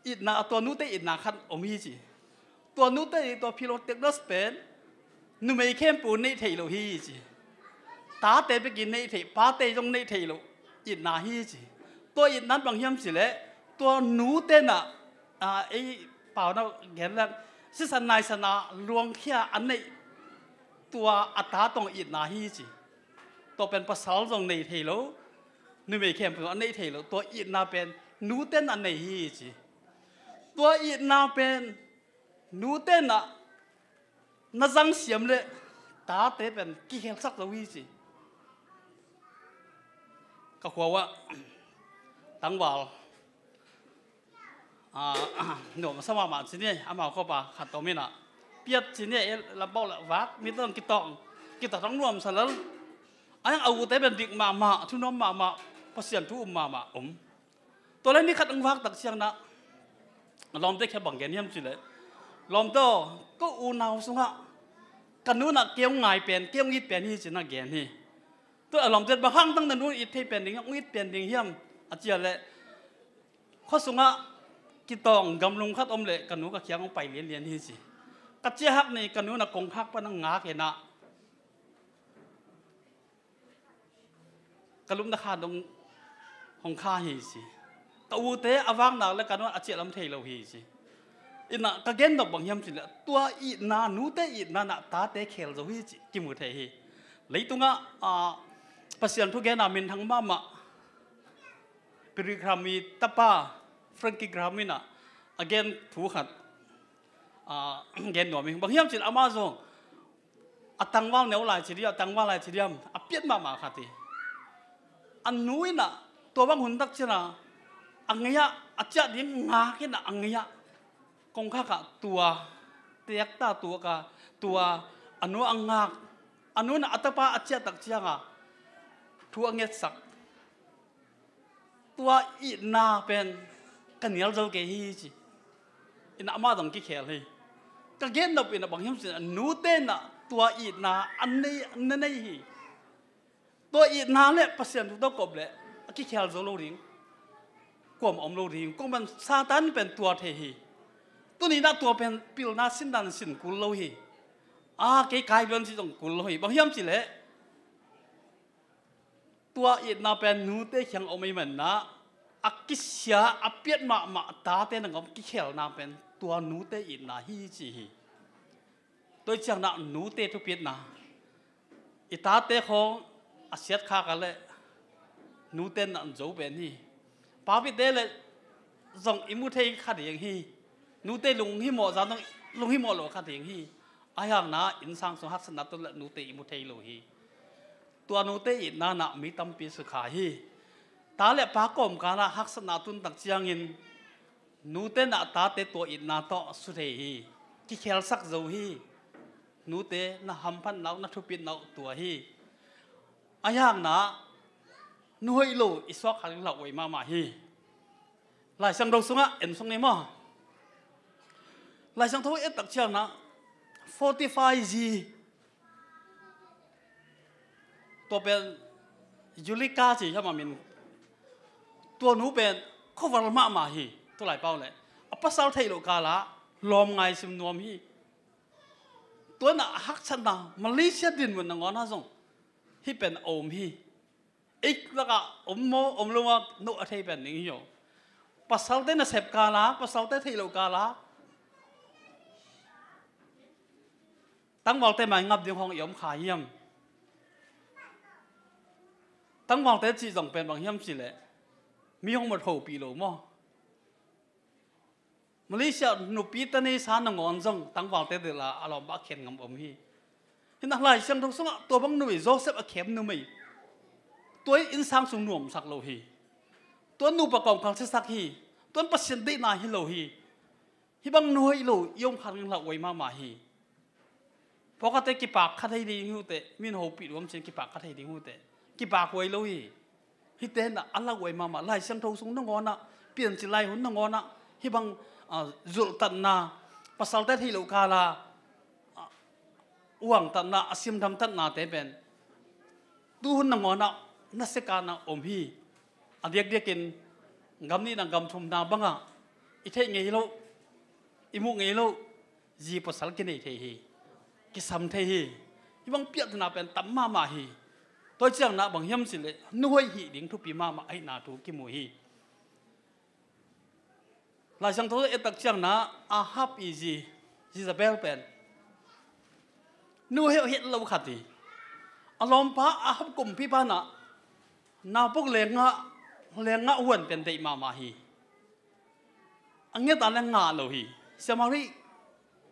itna, tua nute itna khat om hi ci. Tua nute tua philoteknos pen numei khempeuh neih theih loh hi ci. Tate bekin neih theih, pate zong neih theih loh itna hi ci. Tua itna bang hiam cih le, tua nute na, a, ei pau na gen le sisan naisan a luangkhia a neih tua a ta tawng itna hi ci. Tua pen pasal zong nei thei lo, numei khempeuh a neih thei lo, tua itna pen nute na nei hi ci. Tua itna pen nute na na zang siam le tate pen kikhelsak zo hi ci. Ka khua uah tangval, a, nuam sa mahmah ci ni, amau khawpa khat om ina, Piat ci ni, e, Lampau le vak mi tawh kitawng, kitawng nuam sa lel. A hiang a ute pen dik mahmah, thu nuam mahmah, Pasian thu um mahmah om. Tua le ni khat ang vak tak ciang na, lawmte khia bang gen hiam cih le, lawmte aw, ko unau sungah ka nu na kei hong ngai pen, kei hong it pen hi ci na gen hi. Tua a lawmte bang hang tang na nu it thei pen ding, hong it pen ding hiam a cih le, khuasungah kitawng gamlung khat om le ka nu ka kiang hong pai lianlian hi ci. Ka ciahak ni ka nu na kongkhak pan a ngak ina ka lupna khan dong hong kha hi ci. Ka ute a vaknak le ka nu a ciahlam thei lo hi ci. Ina ka gen nop bang hiam cih le, tua itna, nute itna na tate khel zo hi ci kimu thei hi. Leitungah, a, Pasian thu gen a minthang mahmah Billy Graham i tapa Frankie Graham ina a gen thu khat, a, gen nuam hi. Bang hiam cih le amah zong a tangval neu lai ci diam, a tangval lai ci diam, a piat mahmah khat hi. A nu ina tua bang hun tak ciang a, a ngei ah, a ciah ding ngak ina a ngei ah kongkhak ah tua Teek ta tuak a, tua a nu a ngak, a nu in a tapa a ciahtak ciangin thu a ngetsak. Tua itna pen ka nial zo kei hi ci. Ina amah dang kikhel hi. Ka gen nop ina bang hiam cih leh nute in tua itna a nei, a nei hi. Tua itna le Pasian thu tawh kop leh a kikhel zo lo ding. Kuamah om lo ding. Kuamah Satan pen tua thei hi. Tuni-in tua pen pilna sin dan sin kul lo hi. A, kei kai bian ci zong kul lo hi. Bang hiam cih leh tua itna pen nute kiang om ahih manin a kisia a piat mahmah tate nangawn kikhelna pen tua nute itna hi ci hi. Tua ciangin nute thupitna, i tate khawng a siat khak a leh nute in a zo pen hi. Papite leh zong i mu thei kha ding hi. Nute lunghimawh zah zong lunghimawh lo kha ding hi. Ahi hangin innsang sung haksatna tun leh nute i mu thei lo hi. Tua nute itna in mi tampi sukha hi. Ta le pa kawmkal ah haksatna tun tak ciangin nute in tate tua itna tawh su thei hi. Kikhelsak zo hi. Nute na hamphatna uh, na thupitna uh tua hi. Ahi hangin nu hoih lo i suak kha ding lauhuai mahmah hi. Lai Siangtho sungah en sung ni maw. Lai Siangtho et tak ciangin forty-five zi, tua pen Julika ci hiam a min. Tua nu pen khuaval mahmah hi. Tulai pau leh a pasal theih loh kal ah lawm ngaisim nuam hi. Tua in a haksatna Malaysia dinmun nangawn ah zong hih pen a om hi. Ei lakah om maw om lo maw, no a thei pen ding hi aw. Pasalte nasep kal ah, pasalte theih loh kal ah tangvalte mai ngap ding hong i om kha hiam? Tangvalte cih zong pen bang hiam cih leh mi hong mawh thopih lo maw? Malaysia nupi ta neisa nangawn zong tangvalte dil a a lawmpa a khen ngam om hi. Hi in a Lai Siangtho sungah tua bang nu hi, Joseph a khem numei. Tua in innsang sung nuamsak lo hi. Tua in nupa kawmkal siasak hi. Tua in Pasian deihna hi lo hi. Hih bang nu hoih lo i om kha ding lauhuai mahmah hi. Pawlkhatte kipak kha thei ding hi uh teh, mi in hopih nuam cih kipak kha thei ding hi uh teh, kipak huai lo hi. Hihte in a lauhuai mahmah, Lai Siangtho sung nangawn ah, Piancil lai hun nangawn ah hih bang, ah, zulhtatna, pasalte theih loh kal ah, ah, uangtatna, a simdamtatnate pen tu hun nangawn ah nasia kal ah om hi. A diakdiakin gam nihna gam thumna bangah i theih ngei loh, i muh ngei loh zi pasal kinei thei hi. Kisam thei hi. Hih bang piahtana pen tam mahmah hi. Tua ciangin bang hiam cih leh nu hoih hih ding thupi mahmah ahihna thu kimu hi. Lai Siangtho et tak ciangin Ahab i zi Jezebel pen nu hoih het lo khat hi. A lawmpa Ahab kumpipa in naupang lenggah, lenggah huan pen deih mahmah hi. A nget a leh ngah lo hi. Samari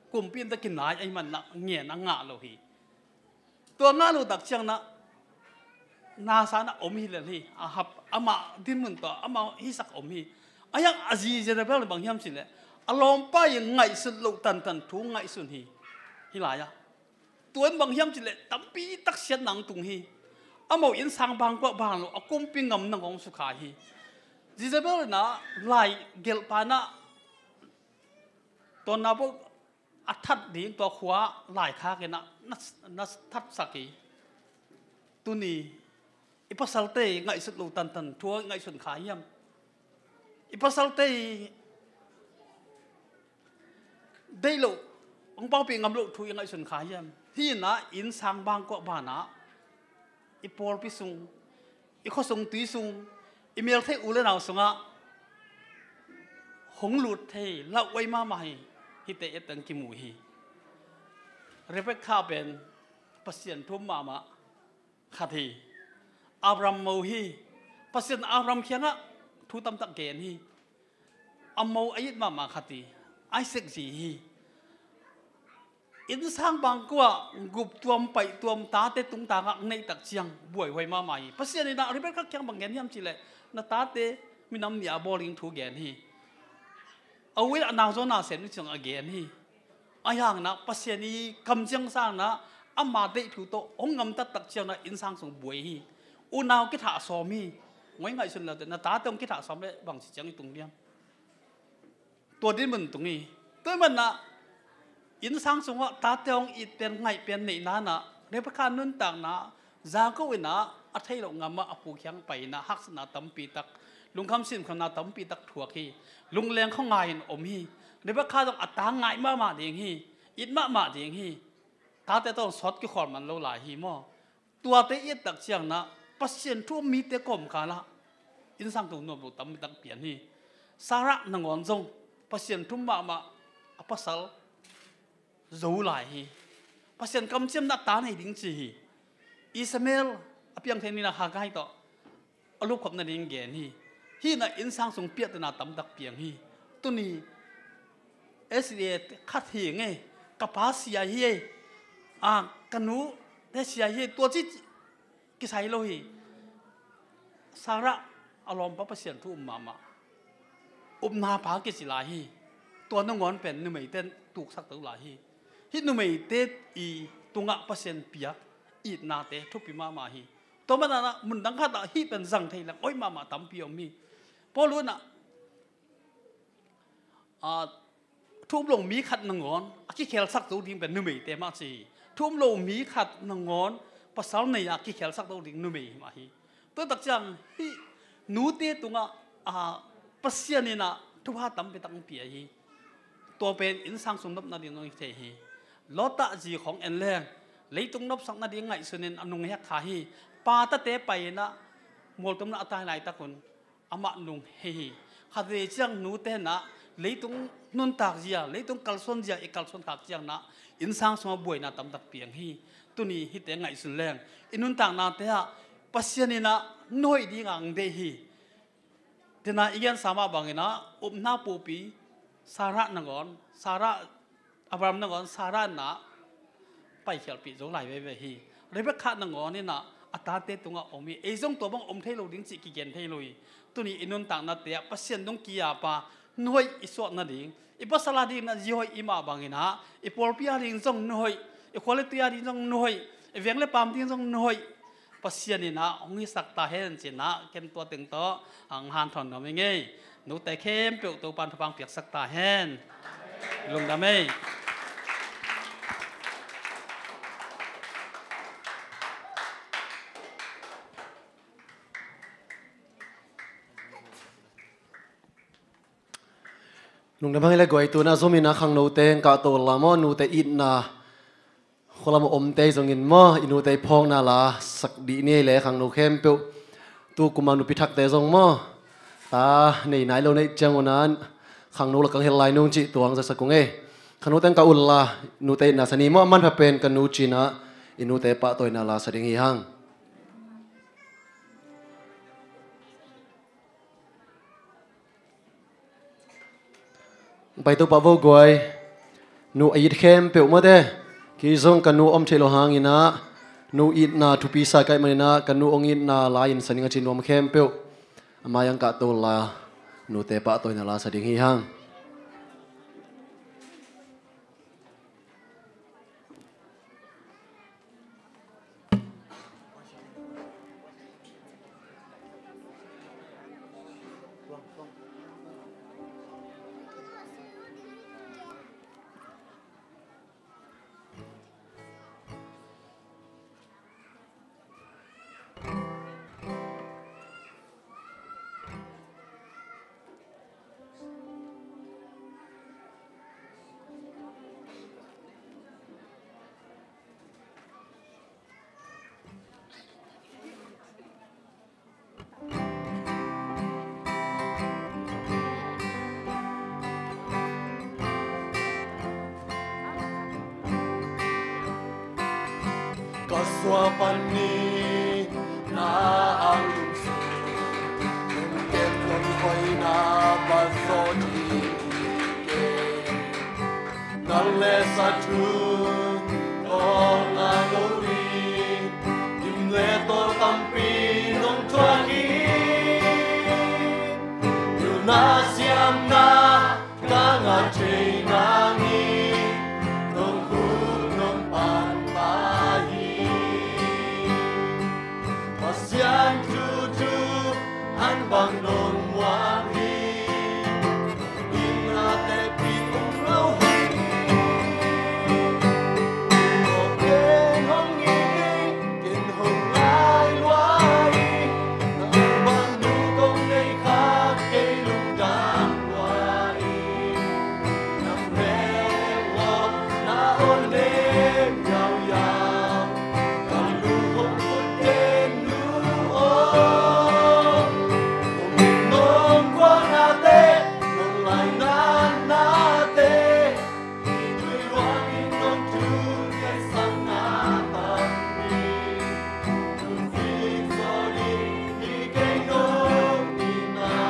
kumpi in tawh kinai ahih manin ngen a ngah lo hi. Tua ngah lo tak ciangin nasa in om hi lel hi. Ahab amah dinmun tawh amah hisak om hi. Ahi hang a zi Jezebel in bang hiam cih leh a lawmpa i ngaihsut loh tantan thu ngaihsun hi. Hih lai-ah tua in bang hiam cih leh tampi tak siatna hong tung hi. Amau innsang bangkuah bang lo, a kumpi ngam nangawn sukha hi. Jezebel in lai gelhpa in tua naupang a that ding tua khua laikhak in na, na thatsak hi. Tuni i pasalte ngaihsut loh tantan thu i ngaihsun kha hiam? I pasalte deih loh, hong paupih ngam loh thu i ngaihsun kha hiam? Hih in innsang bangkuah banah i pawlpi sung, i khuasung tui sung, i meltheih u le nau sungah hong lut thei lauhuai mahmah hi. Hihte et teng kimu hi. Rebekah pen Pasian thu um mahmah khat hi. Abraham mo hi. Pasian Abraham kiangah thu tamtak gen hi. A mo a it mahmah khat hi. Isaac zi hi. Innsang bangkuah guptuam paihtuam tate tungtangah neih tak ciang buaihuai mahmah hi. Pasian in Rebekah kiang bang gen hiam cih leh na tate minam nih a bawl ding thu gen hi. A u in a nau zaw nasem ding ci-in a gen hi. Ahi hangin ah Pasian i kamciam sangin ah ama deih thu tawh hong gamtat tak ciangin ah innsang sung buai hi. Unau kithah sawm hi. Ngoi ngaihsun le uh teh, na tate hong kithah sawm leh bangci ciang i tung diam? Tua dinmun tung hi. Tua ahih manin ah innsang sungah tate hong it pen, ngaih pen neihna in ah Rebekah nuntakna, Jakob in ah a theih loh gam ah a pu kiang pai in ah haksatna tampi tak, lungkham sinkhamna tampi tak thuak hi. Lungleng khuangai in om hi. Rebekah zong a ta ngai mahmah ding hi. It mahmah ding hi. Tate tawh sawt kikhawl man lo lai hi maw? Tuate i et tak ciangin ah Pasian thu um mite kawmkal ah innsang tung nuam lo tampi tak piang hi. Sarah nangawn zong Pasian thu um mahmah, a pasal zo lai hi. Pasian kamciamna ta nei ding ci hi. Ishmael a piang thei ni in ah Hagar tawh a lupkhop nading gen hi. Hih in ah innsang sung piahtana tamtak piang hi. Tuni S D A khat hi ing ei, ka pa sia hi ei, a, ka nute sia hi ei, tua ci kisai lo hi. Sarah a lawmpa Pasian thu um mahmah, upna pa kici lai hi. Tua nangawn pen numeite in tuksak to lai hi. Hih numeite i tungah Pasian piak itnate thupi mahmah hi. Tua manin ah mundang khat ah hih pen zang thei leng hoih mahmah tampi om hi. Paul in ah, a, thu um lo mi khat nangawn a kikhelsak zo ding pen numeite mah ci hi. Thu um lo mi khat nangawn pasal nei a kikhelsak zo ding numei mah hi. Tua tak ciang hih nute tungah, a, Pasian in ah thupha tampi tak hong pia hi. Tua pen innsang sung nop nading hong hi thei hi. Lot zi khawng en leng leitung nopsak nading ngaihsun in a nung hek kha hi. Pa tate pai in ah mualtumna a tai laitak un amah nung hei hi. Khatvei ciang nute in ah leitung nuntak zia, leitung kalsuan zia i kalsuan khak ciangin ah innsang sungah buaina tamtak piang hi. Tuni hihte ngaihsun leng i nuntaknate ah Pasian in ah na hoih ding a hong deih hi. Tua in ah i gensa mah bangin ah upna pupi Sarah nangawn, Sarah, Abraham nangawn Sarah in ah paikhialhpih zo lai veve hi. Rebekah nangawn in ah a tate tungah om hi. Ei zong tua bang om thei lo ding cih kigen thei lo hi. Tuni i nuntaknate ah Pasian dong ki-ap a na hoih i suah nading, i pasal adingin ah zi hoih i hih mah bangin ah i pawlpi ading zong na hoih, i khua le tui ading zong na hoih, i veng le paam ding zong na hoih Pasian in ah hong hisak ta hen ci-in ah ken tua teng tawh hong hanthawn nuam ing ei. Nute khempeuh Topa'n thupha hong piaksak ta hen. Lungdam ei. Lungdam hang ei le guai, tu-in ah zom in ah khangnote hong kahto la maw, nute itna, khualam a omte zongin maw, i nute phawkna la sak dih ni ei le khangno khempeuh. Tu kum a nupi thakte zong maw, ta nei nai lo na hih ciangun ah khangno lakah hong hel lai nung cih tua hong zasak ung ei. Khangnote hong kah un la, nute itna sa ni maw, a manpha pen ka nu ci-in ah i nute pahtawina la sa ding hi hang. Pai to pah vo guai. Nu a it khempeuh mawte. Kei zong ka nu om thei lo hangin ah, nu itna thupi sa ka hih manin ah, ka nu hong itna la-in sa ning a ci nuam khempeuh, a mai-ah hong kahto la, nute pahtawina la sa ding hi hang. Ka suah panin na ang lungsim, ken lungsim hoihna pha zaw ding hi kei. Nang le sa thu kong ngah lo hi, gim le tawl tampi nong thuak hi. Nuntak siamna ka ngah thei nang hi, Siangtho thu an bang dong muang hi. Inn a teh pi um lo hi. Ko ken hong it ing, ken hong ngai lua ing. Nang bang nu kong nei kha kei lungdam lua ing. Nang mel lawh na aw lem yauyau. Ka lung hong put ken nu aw. Nong it nong khualnate, nong lainatnate, i tui luang in nong thungetsak na tampi. Nong fik zaw ding hi kei nong itna.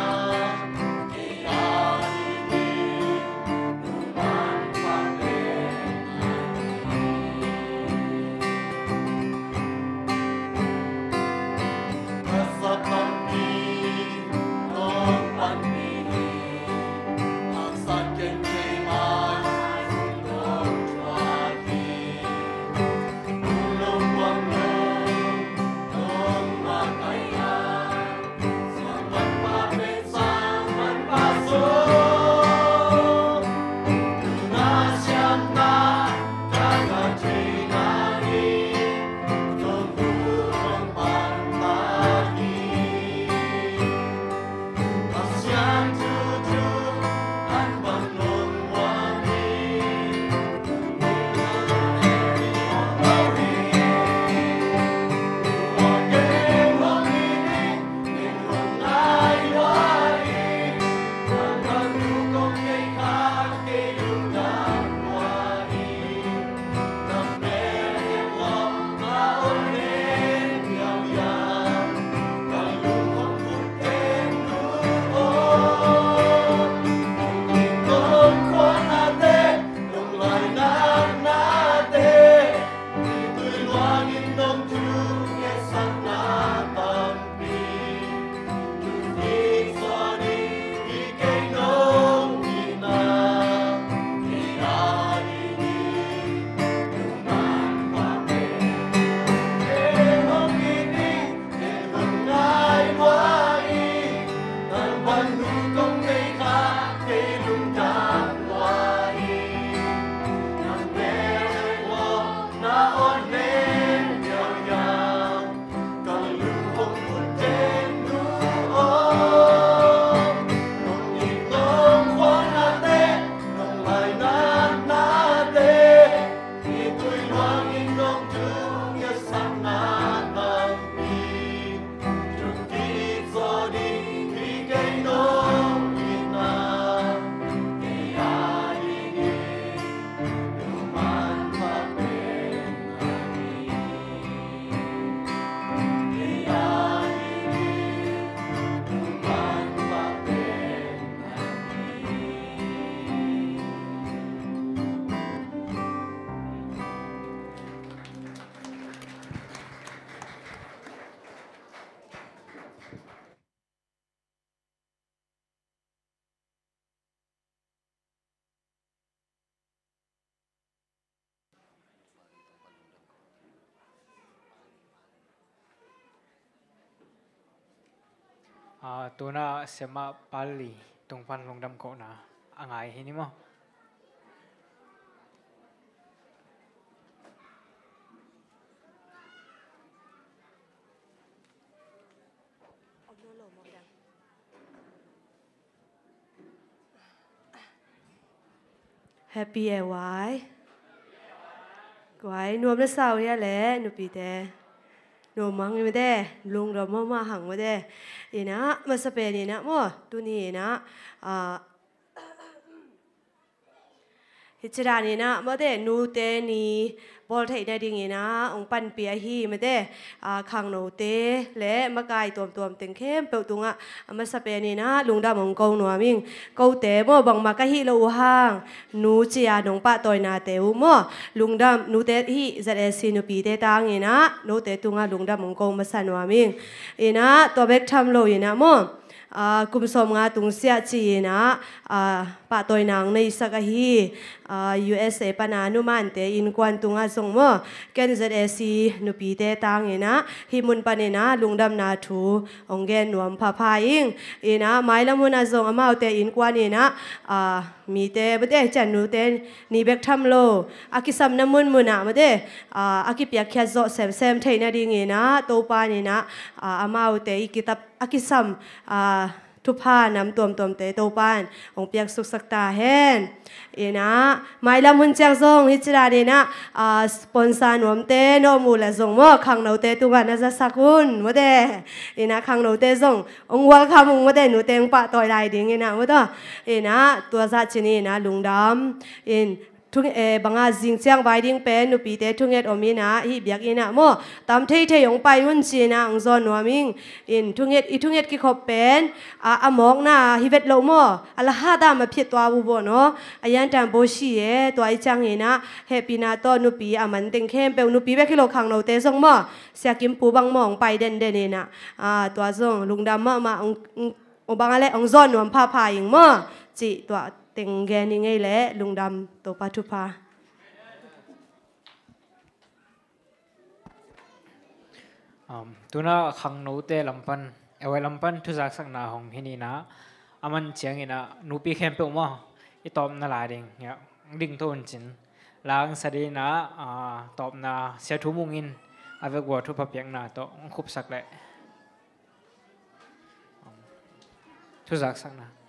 Ah, tuna Siamah Pali tung pan lungdam kohna a ngai hi ni maw? Happy e wai. Wai, nuam na sau hia le nupite. Nuam mang i mate, lungdam mahmah hang mate. Ina, masa pen ina maw, tuni ina, ah, hih cidan ina mate, nute ni bawl theih nading ina hong panpih ahi mate, ah, khangnote le makai tuamtuam teng khempeuh tungah a masa pen ina lungdam hong ko nuam ing. Kote maw, bangmah ka hih loh uh hang, nu ci-a nong pahtawinate uh maw, lungdam, nute hih Z A C nupite tang ina note tungah lungdam hong ko masa nuam ing. Ina tua bek tham lo ina maw, ah, kum sawmnga tungsiah ci ina, ah, pahtawina hong neisak ahi. Ah, U S A pana numante innkuan tungah zong maw, K Z A C nupite tangin ah hih mun panin ah lungdamna thu hong gen nuam phapha ing. In ah mailam hunah zong amaute innkuan in ah, ah, mite mate, cianute ni bek tham lo, a kisamna munmun ah mate, ah, a kipiakkhiat zawh semsem theih nadingin ah Topa in ah, ah, amaute i kitap a kisam, ah, thupha nam tuamtuamte Topa in hong piaksuksak ta hen. In ah mailam hun ciang zong hih ci dan in ah, ah, sponsor nuamte na om uh leh zong maw, khangnote tungah na zasak un mate. In ah khangnote zong hong welcome ung mate, nute hong pahtawi lai dingin ah mate. In ah tua zah ci-in ah lungdam. In thu, eh, bang a zing ciang vai ding pen nupite thunget om in ah, hih biakinn ah maw, tam theithei hong pai un ci-in ah hong zawn nuam ing. In thunget, i thunget kikhop pen, ah, a mawkna hi vet loh maw, a la hat a ma phiat tua uh bawn aw. A yan tan bo si e, tua i ciangin ah hehpihna tawh nupi a man teng khempeuh, nupi bek hi lo, khangnote zong maw, Sia Kim Pu bang maw hong pai denden in ah, ah, tua zong lungdam mahmah, hong, hong, hong bang a leh hong zawn nuam phapha ing maw, cih tua teng gen ing ei leh. Lungdam, Topa thupha. Um, tuna khangnote lam pan, ewai lam pan thuzaksakna hong hi ni in ah, a man ciangin ah nupi khempeuh maw, i tawpna la ding, ya, ding to un cin. Lang sa ding in ah, ah, tawpna Sia Thu Mung in a vekua thupha piakna tawh hong khupsak leh. Thuzaksakna.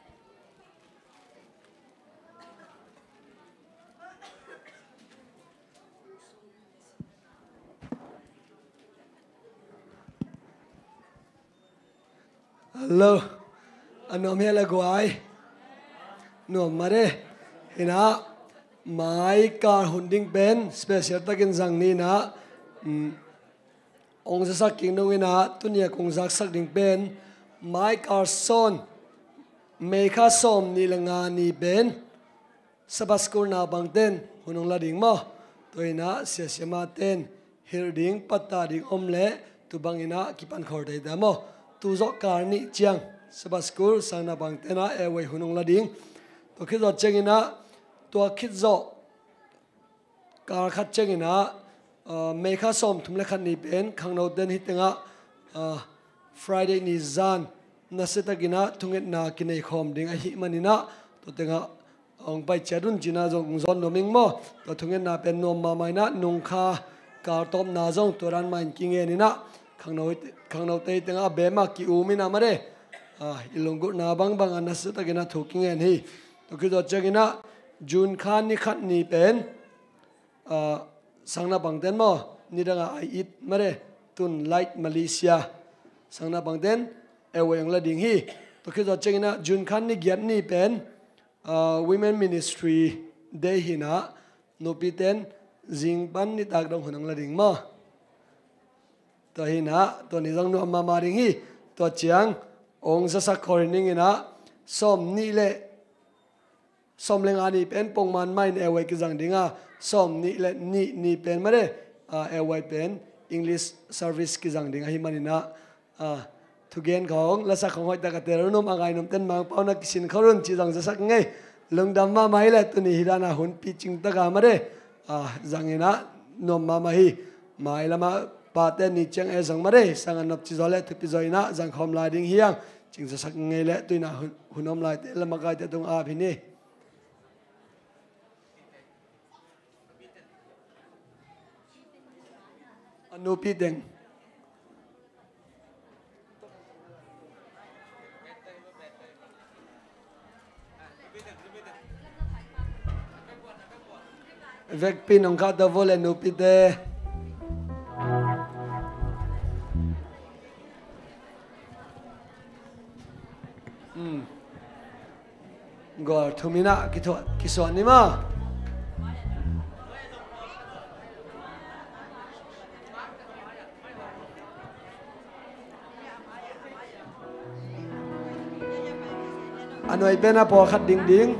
Hello. A nuam hia le guai? Nuam mah de. Hi in ah, mai kar hun ding pen special takin zang ni in ah, mm, hong zasak kik nung in ah, tuni a kong zaksak ding pen mai kar sawn, May kha sawmnih le nga ni pen Sabbath School naupangten hun hong la ding maw. Tua hi in ah sia siamaten hilh ding, pattah ding om leh tu bangin ah kipan khol thei ta maw. Tu zawh kar nih ciang Sabbath School sang naupangten ah airway hun hong la ding. Tua khit zawh ciangin ah, tua khit zawh kar khat ciangin ah, ah, May kha sawmthum le khat ni pen khangnoten hih tengah, ah, Friday ni zan nasia takin ah thungetna kinei khawm ding ahih manin ah, tua tengah hong pai ciat un ci-in ah zong hong zawn nuam ing maw. Tua thungetna pen nuam mahmah in ah, nungkha kar tawpna zong tua dan mah in kingen in ah, khangno, khangnote hih tengah a bem ah ki-um in ah mah de. Ah, i lunggulhna bangbang a nasia takin ah thu kingen hi. Tua khit zawh ciangin ah June kha ni khat ni pen, ah, sang naupangten maw, nidang a ai it mah de, tun Light Malaysia sang naupangten airway hong la ding hi. Tua khit zawh ciangin ah June kha ni giat ni pen, ah, Women Ministry Day hi in ah, nupiten zing pan nitak dong hun hong la ding maw. Tua hi in ah, tua ni zong nuam mahmah ding hi. Tua ciang hong zasak khol hi ning in ah, sawmnih le, sawm le nga ni pen pongman mah in airway kizang ding a, sawmnih le nih ni pen mah de, ah, airway pen English service kizang ding ahih manin ah, ah, thugen khawng, lasak khawng hoihtak a tel un, a ngaihnumten Mangpau na kisin khol un ci zong zasak ngei. Lungdam mahmah hi leh, tuni hih dan a hun picing tak a mah de, ah, zang in ah nuam mahmah hi. Mailam ah pate ni ciang e zong mah de, sang a nop ci zaw leh thupi zaw in ah zang khawm lai ding hi hang. Cing zasak ngei leh, tu in ah hun, hun om laite, la makaite tung ap hi ni. A nupi teng. Vekpi nong khah ta vo le nupite. Hmm. Gol thum in ah kithuah, kisuah ni maw. A nuai pen a pawlkhat ding ding.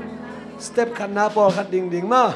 Step khatna pawlkhat ding ding maw.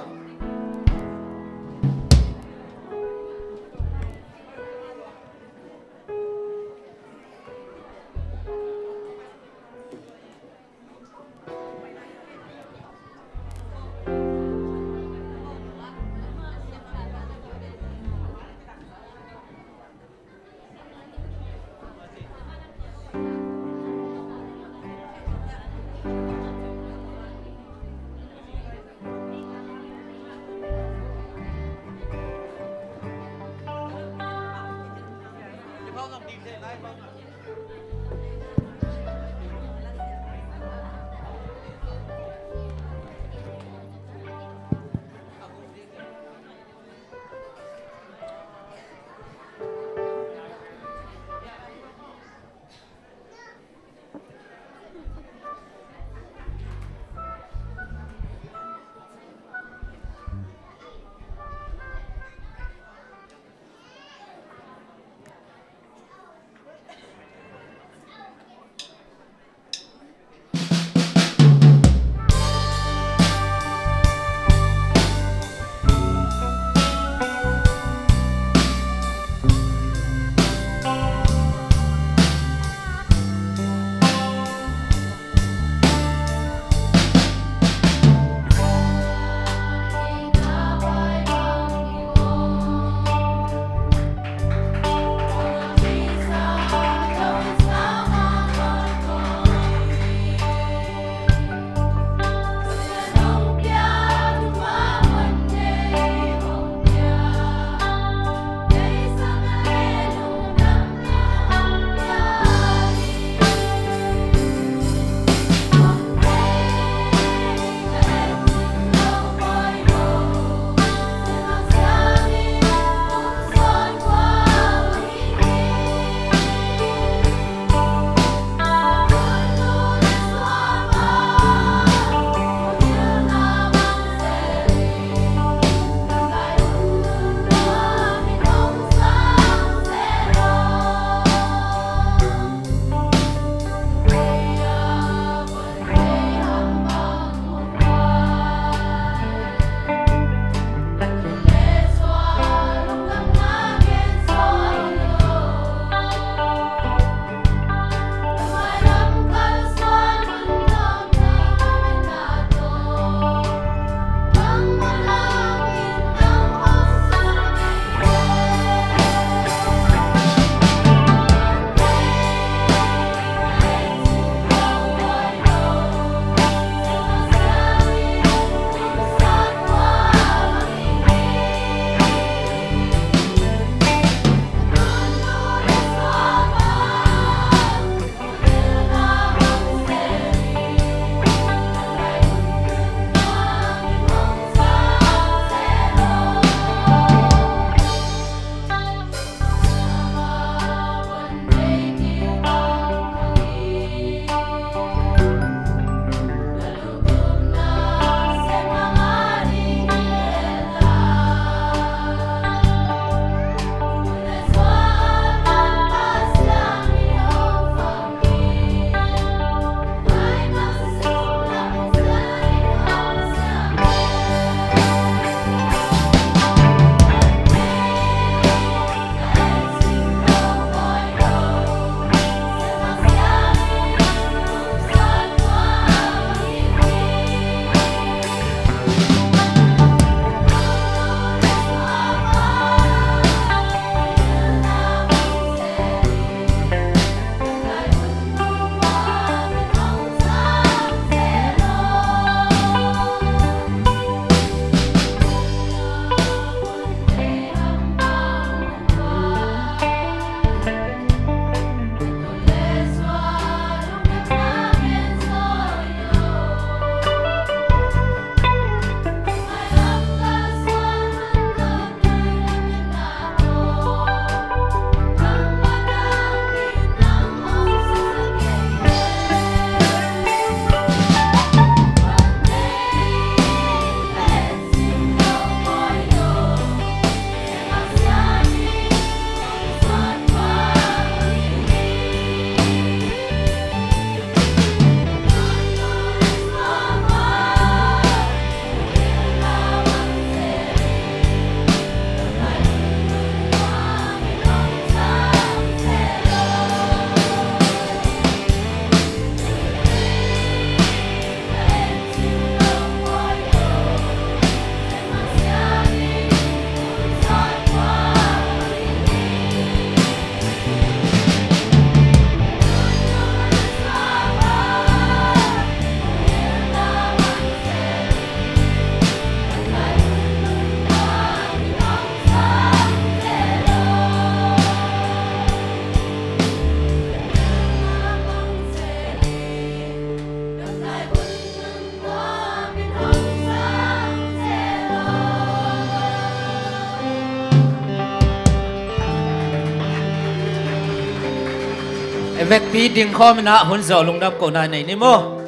I vekpi dingkhawm inah hun zawh lungdam kohna nei ni maw?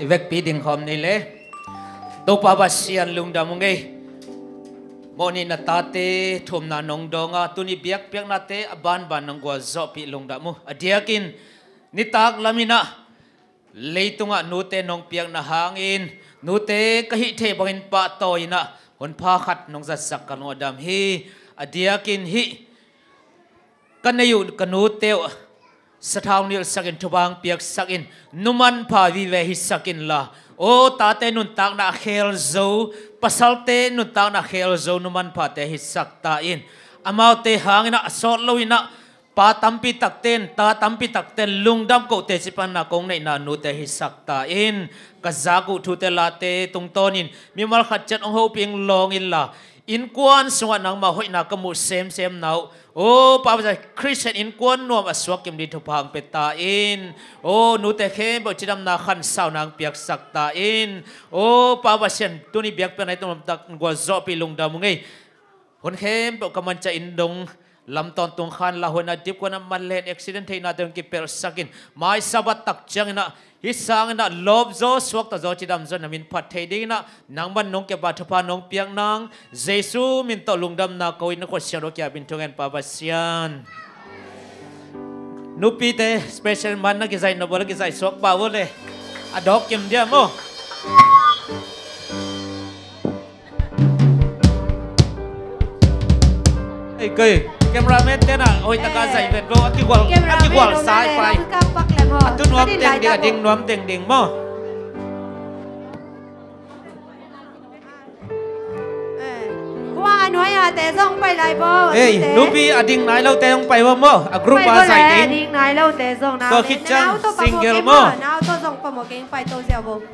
I vekpi dingkhawm ni le. Topa Pasian lungdam ung ei. Mawhni na tate thumna nong dawnga tuni biakpiaknate a banban nong gualzawhpih lungdam uh. A diakin nitak lam inah leitungah nute nong piakna hangin nute ka hih theih bangin pahtawi inah hunpha khat nong zatsak ka lung a dam hi. A diakin hih ka nei uh ka nute uh sathau nilhsakin thupha piaksakin numanpha vive hisak inla, aw tate nuntakna a khel zo, pasalte nuntakna a khel zo numanphate hisak ta in. Amaute hang inah a sawt lo inah pa tampi takte in, ta tampi takte in lungdam kohte cipanna kong neihna nute hisak ta in. Ka zak uh thute late tungtawnin mimal khat ciat hong hopih lawng inla, innkuan sungah nangmah hoihna ka muh semsem na uh, aw Pa Pasian, Khristian innkuan nuam a suak kim ding thupha hong pia ta in. Aw nute khempeuh cidamna khansauna hong piaksak ta in. Aw Pa Pasian, tuni biakpiakna i tung lamtak gualzawhpih lungdam ung ei. Hun khempeuh ka manca in dong lam tawntung khan la, huaina dipkuana man len accident theihnate hong kipelhsakin mai Sabbath tak cianginah hih sanginah lawpzaw suaktazaw cidamzaw na min phat thei dinginah nangman nong kepa thupha nong piak nang Jesu min tawh lungdamna ko in na khutsiang dawkia bin thungen Pa Pasian. Nupite special man na kizaih nop uh la kizaih suak pah uh le. A dawk kim dia maw? Ei kei, cameraman te na hoih taka zaih vet lo, a kigual, a kigual sai pai. A tu nuam teng ding, a ding nuam teng ding maw? Kua a nuai a te zong pai lai bo. Ei, nupi a ding nai lo te zong pai bo maw? A group a zaih ding. A ding nai lo te zong na. Tua khit ciang single maw? Nau to zong pamo keng pai to ziau bo.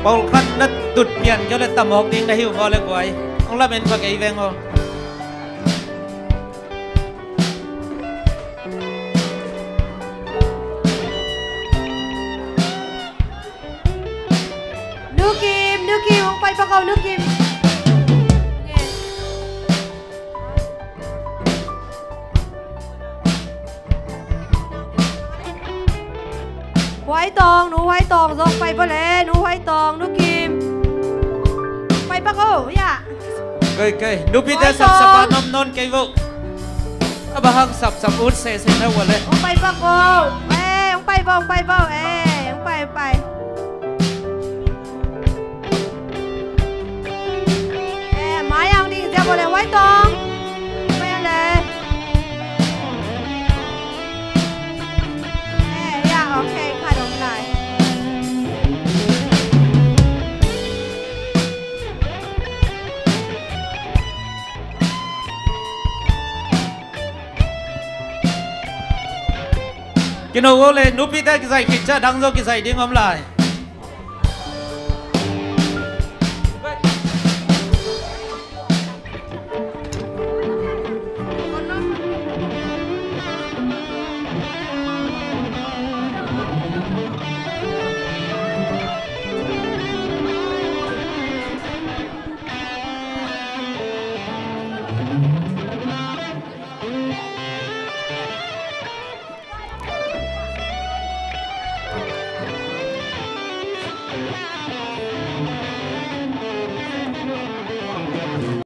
Pawlkhat na tut pian keu le tamawk ding na hi uh maw le guai? Hong lamen pha kei veng aw. Nu Kim, Nu Kim, hong pai pak aw, Nu Kim. Huai Tawng, Nu Huai Tawng zong pai bawle, Nu Huai Tawng, Nu Kim. Pai pak aw, ya. Kei, kei, nupite sapsap a nuam nawn kei vo. A bang hang sapsap ut sese na ua le. Hong pai pak aw. Eh, hong pai vo, hong pai vo, eh, hong pai, hong pai. Eh, mai ang ding zia bawle, Huai Tawng. Pai le. Eh, ya, okay, khat om lai. Kino vo le, nupite kizaih khit ciah dang zo kizaih ding om lai.